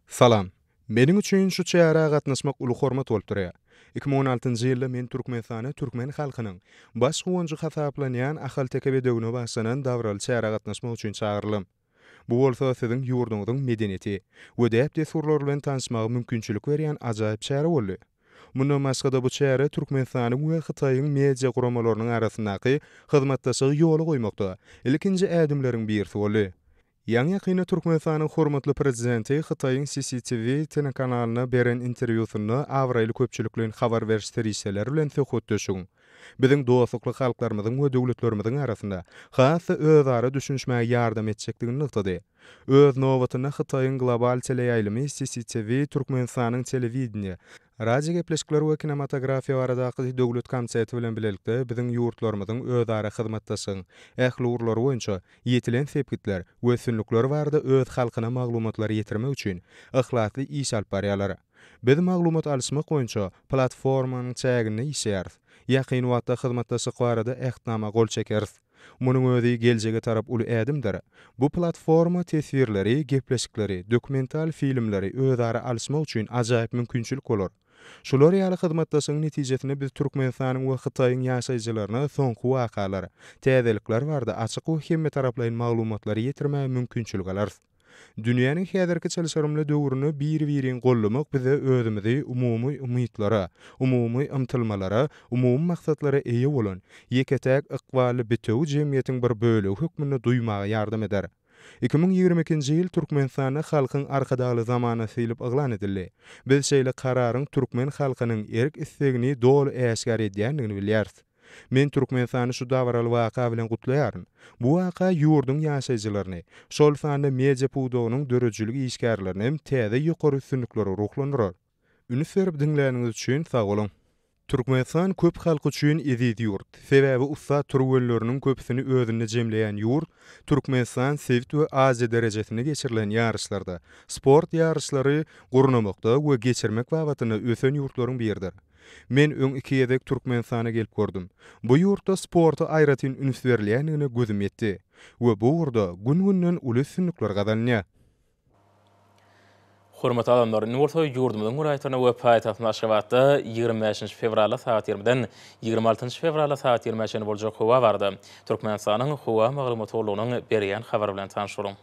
Salam. Meniň üçin şu çärä gatnaşmak uly hormat bolup durýar. 2016-njy ýylda men Türkmenistana türkmen halkynyň baş guwanjy hasaplanýan ahalteke bedewine bagyşlanan dabaraly çärä gatnaşmak üçin çagyryldym. Bu bolsa siziň ýurduňyzyň medeniýeti we däp-dessurlary bilen tanyşmaga mümkinçilik berýän ajaýyp çäre boldy. Mundan başga-da bu çäre Türkmenistanyň we Hytaýyň media guramalarynyň arasyndaky hyzmatdaşlygy ýola goýmakda ilkinji ädimleriň birisi boldy. Ýaňy-ýakynda Türkmenistanyň hormatly Prezidenti Hytaýyň CCTV telekanalyna beren interwýusynda abraýly köpçülikleýin habar beriş serişdeleri bilen söhbetdeşigiň biziň dostlukly halklarymyzyň we döwletlerimiziň arasynda has-da özara düşünişmäge ýardam etjekdigini nygtady. Öz nobatynda Hytaýyň global teleýaýlymy CCTV Türkmenistanyň Telewideniýe, radiogepleşikler we kinematografiýa baradaky döwlet komiteti bilen bilelikde biziň ýurtlarymyzyň özara hyzmatdaşlygyň ähli ugurlary boýunça ýetilen sepgitler we üstünlikler barada öz halkyna maglumatlary ýetirmek üçin yhlasly iş alyp barýarlar. Biz maglumat alyşmak boýunça platformanyň çäginde işleýäris. Ýakyn wagtda hyzmatdaşlyk barada Ähtnama gol çekeris. Munuň özi geljege tarap uly ädimdir. Bu platforma teswirleri, gepleşikleri, dokumental filmleri özara alyşmak üçin ajaýyp mümkinçilik bolar. Şular ýaly hyzmatdaşlygyň netijesinde biz Türkmenistanyň we Hytaýyň ýaşaýjylaryna soňky wakalar, täzelikler barada açyk we hemmetaraplaýyn maglumatlary ýetirmäge mümkinçilik alarys. Dünýäniň häzirki çylşyrymly döwründe bir-biriňi goldamak bize özümizi umumy umytlara, umumy ymtylmalara, umumy maksatlara eýe bolan, ýeke-täk ykbally bitewi jemgyýetiň bir bölegi hökmünde duýmaga ýardam eder. 2022-nji ýyl Türkmenistanda Halkyň Arkadagly zamanasy diýlip yglan edildi. Biz şeýle kararyň türkmen halkynyň erk-islegini doly äşgär edýändigini bilýäris. Men Türkmenistany şu dabaraly waka bilen gutlaýaryn. Bu waka ýurduň ýaşaýjylaryny, şol sanda media pudagynyň döredijilik işgärlerini hem täze ýokary üstünliklere ruhlandyrar. Üns berip diňläniňiz üçin sag boluň! Türkmenistan köp halk üçin eziz ýurt. Sebäbi ussat türgenleriniň köpüsini özünde jemleýän ýurt Türkmenistan sebit we Aziýa derejesinde geçirilen ýaryşlarda, sport ýaryşlary gurnamakda we geçirmek babatynda ösen ýurtlaryň biridir. Men öň iki gezek Türkmenistana gelip gördüm. Bu ýurtda sporta aýratyn üns berilýändigine gözüm ýetdi we bu ugurda gün-günden uly üstünlikler gazanylýar. Hormatly adamlar, indi bolsa ýurdumyzyň welaýatlarynda we paýtagtymyz Aşgabatda 25-nji fewralda sagat 20-den 26-njy fewralda sagat 20-ä çenli boljak howa barada Türkmenistanyň Howa maglumat gullugynyň berýän habary bilen tanyş boluň.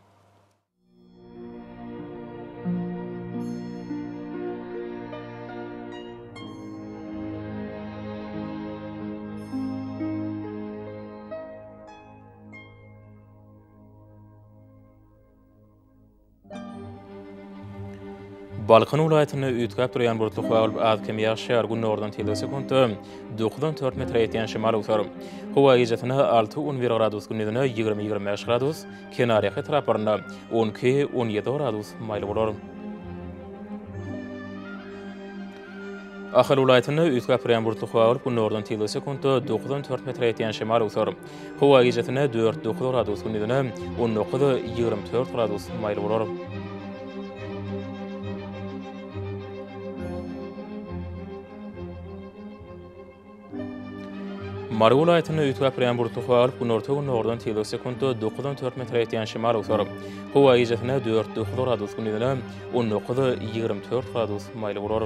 Balkan welaýatynda üýtgäp durýan bulutly howa bolup, az-kem ýagyş ýagar, gündogardan tizligi sekuntda dokuzdan dört metre ýetýän şemal öwser. Howa gijesine alty, on bir gradus, gündizine 20, 25 gradus, kenarýaka etraplarynda on iki, on ýedi gradus maýyl bolar. Ahal welaýatynda üýtgäp durýan bulutly howa bolup, gündogardan tizligi sekuntda dokuzdan dört metre ýetýän şemal öwser. Howa gijesine dört, dokuz gradus, gündizine 19, 24 gradus maýyl bolar. Mary welaýatynda üýtgäp durýan bulutly howa bolup, günorta-gündogardan tizligi sekuntda dokuzdan dört metre ýetýän şemal öwser. Howa gijesine dört, dokuz gradus, gündizine 19, 24 gradus maýyl bolar.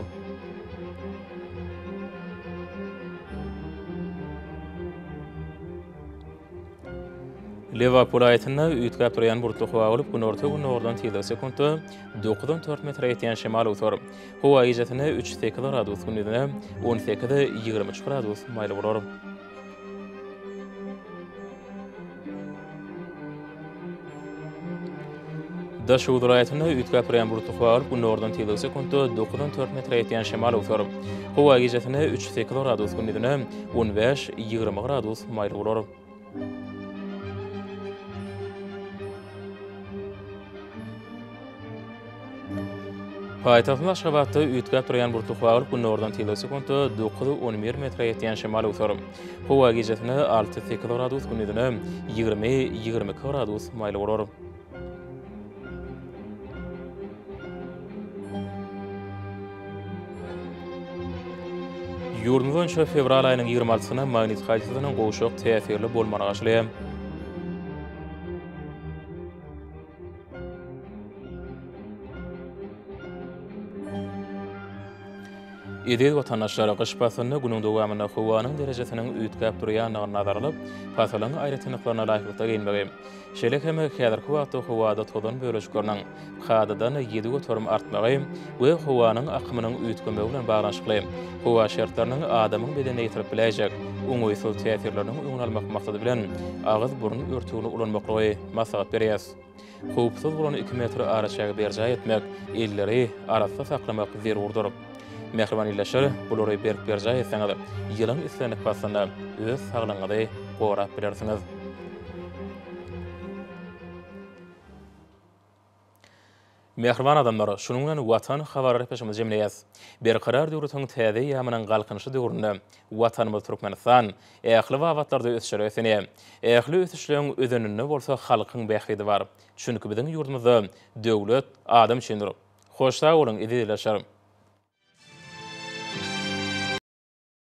Lebap welaýatynda üýtgäp durýan bulutly howa bolup, günorta-gündogardan tizligi sekuntda dokuzdan dört metre ýetýän şemal öwser. Howa gijesine üç, sekiz gradus, gündizine 18, 23 gradus maýyl bolar. Daşoguz welaýatynda üýtgäp durýan bulutly howa bolup, gündogardan tizligi sekuntda dokuzdan dört metre ýetýän şemal öwser. Howa gijesine üç, sekiz gradus, gündizine 15, 20 gradus maýyl bolar. Paýtagtymyz Aşgabatda üýtgäp durýan bulutly howa bolup, gündogardan tizligi sekuntda dokuz, 11 metre ýetýän şemal öwser. Howa gijesine alty, sekiz gradus, gündizine 20, 22 gradus maýyl bolar. Ýurdumyz boýunça fewral aýynyň 26-syna magnit hadysasynyň gowşak täsirli bolmagyna garaşylýar. Eziz watandaşlar, gyş paslynda günüň dowamynda howanyň derejesiniň üýtgäp durýandygyny nazara alyp, pasylyň aýratynlyklaryna laýyklykda geýinmegi, şeýle hem häzirki wagtda howada tozan bölejikleriniň kadadan 7% artmagy we howanyň akymynyň üýtgemegi bilen baglanyşykly howa şertleriniň adamyň bedenine ýetirip biläýjek oňaýsyz täsirleriniň öňüni almak maksady bilen agyz-burun örtügini ulanmaklygy maslahat berýäris. Howpsuz bolan iki metr araçägi berjaý etmek, elleri arassa saklamak zerurdyr. Mähriban ildeşler, bulary berk berjaý etseňiz, ýylyň islendik paslynda öz saglygyňyzy gorap bilersiňiz. Mähriban adamlar, şunuň bilen Watan habarlar gepleşigimizi jemleýäs. Berkarar döwletiň täze eýýamynyň Galkynyşy döwründe Watanymyz Türkmenistan ähli babatlarda ösüşlere beslenýär. Ähli ösüşleň özeninde bolsa halkyň bähbidi bar. Çünki biziň ýurdumyzda döwlet adam üçindir. Hoş sag boluň, eziz ildeşler!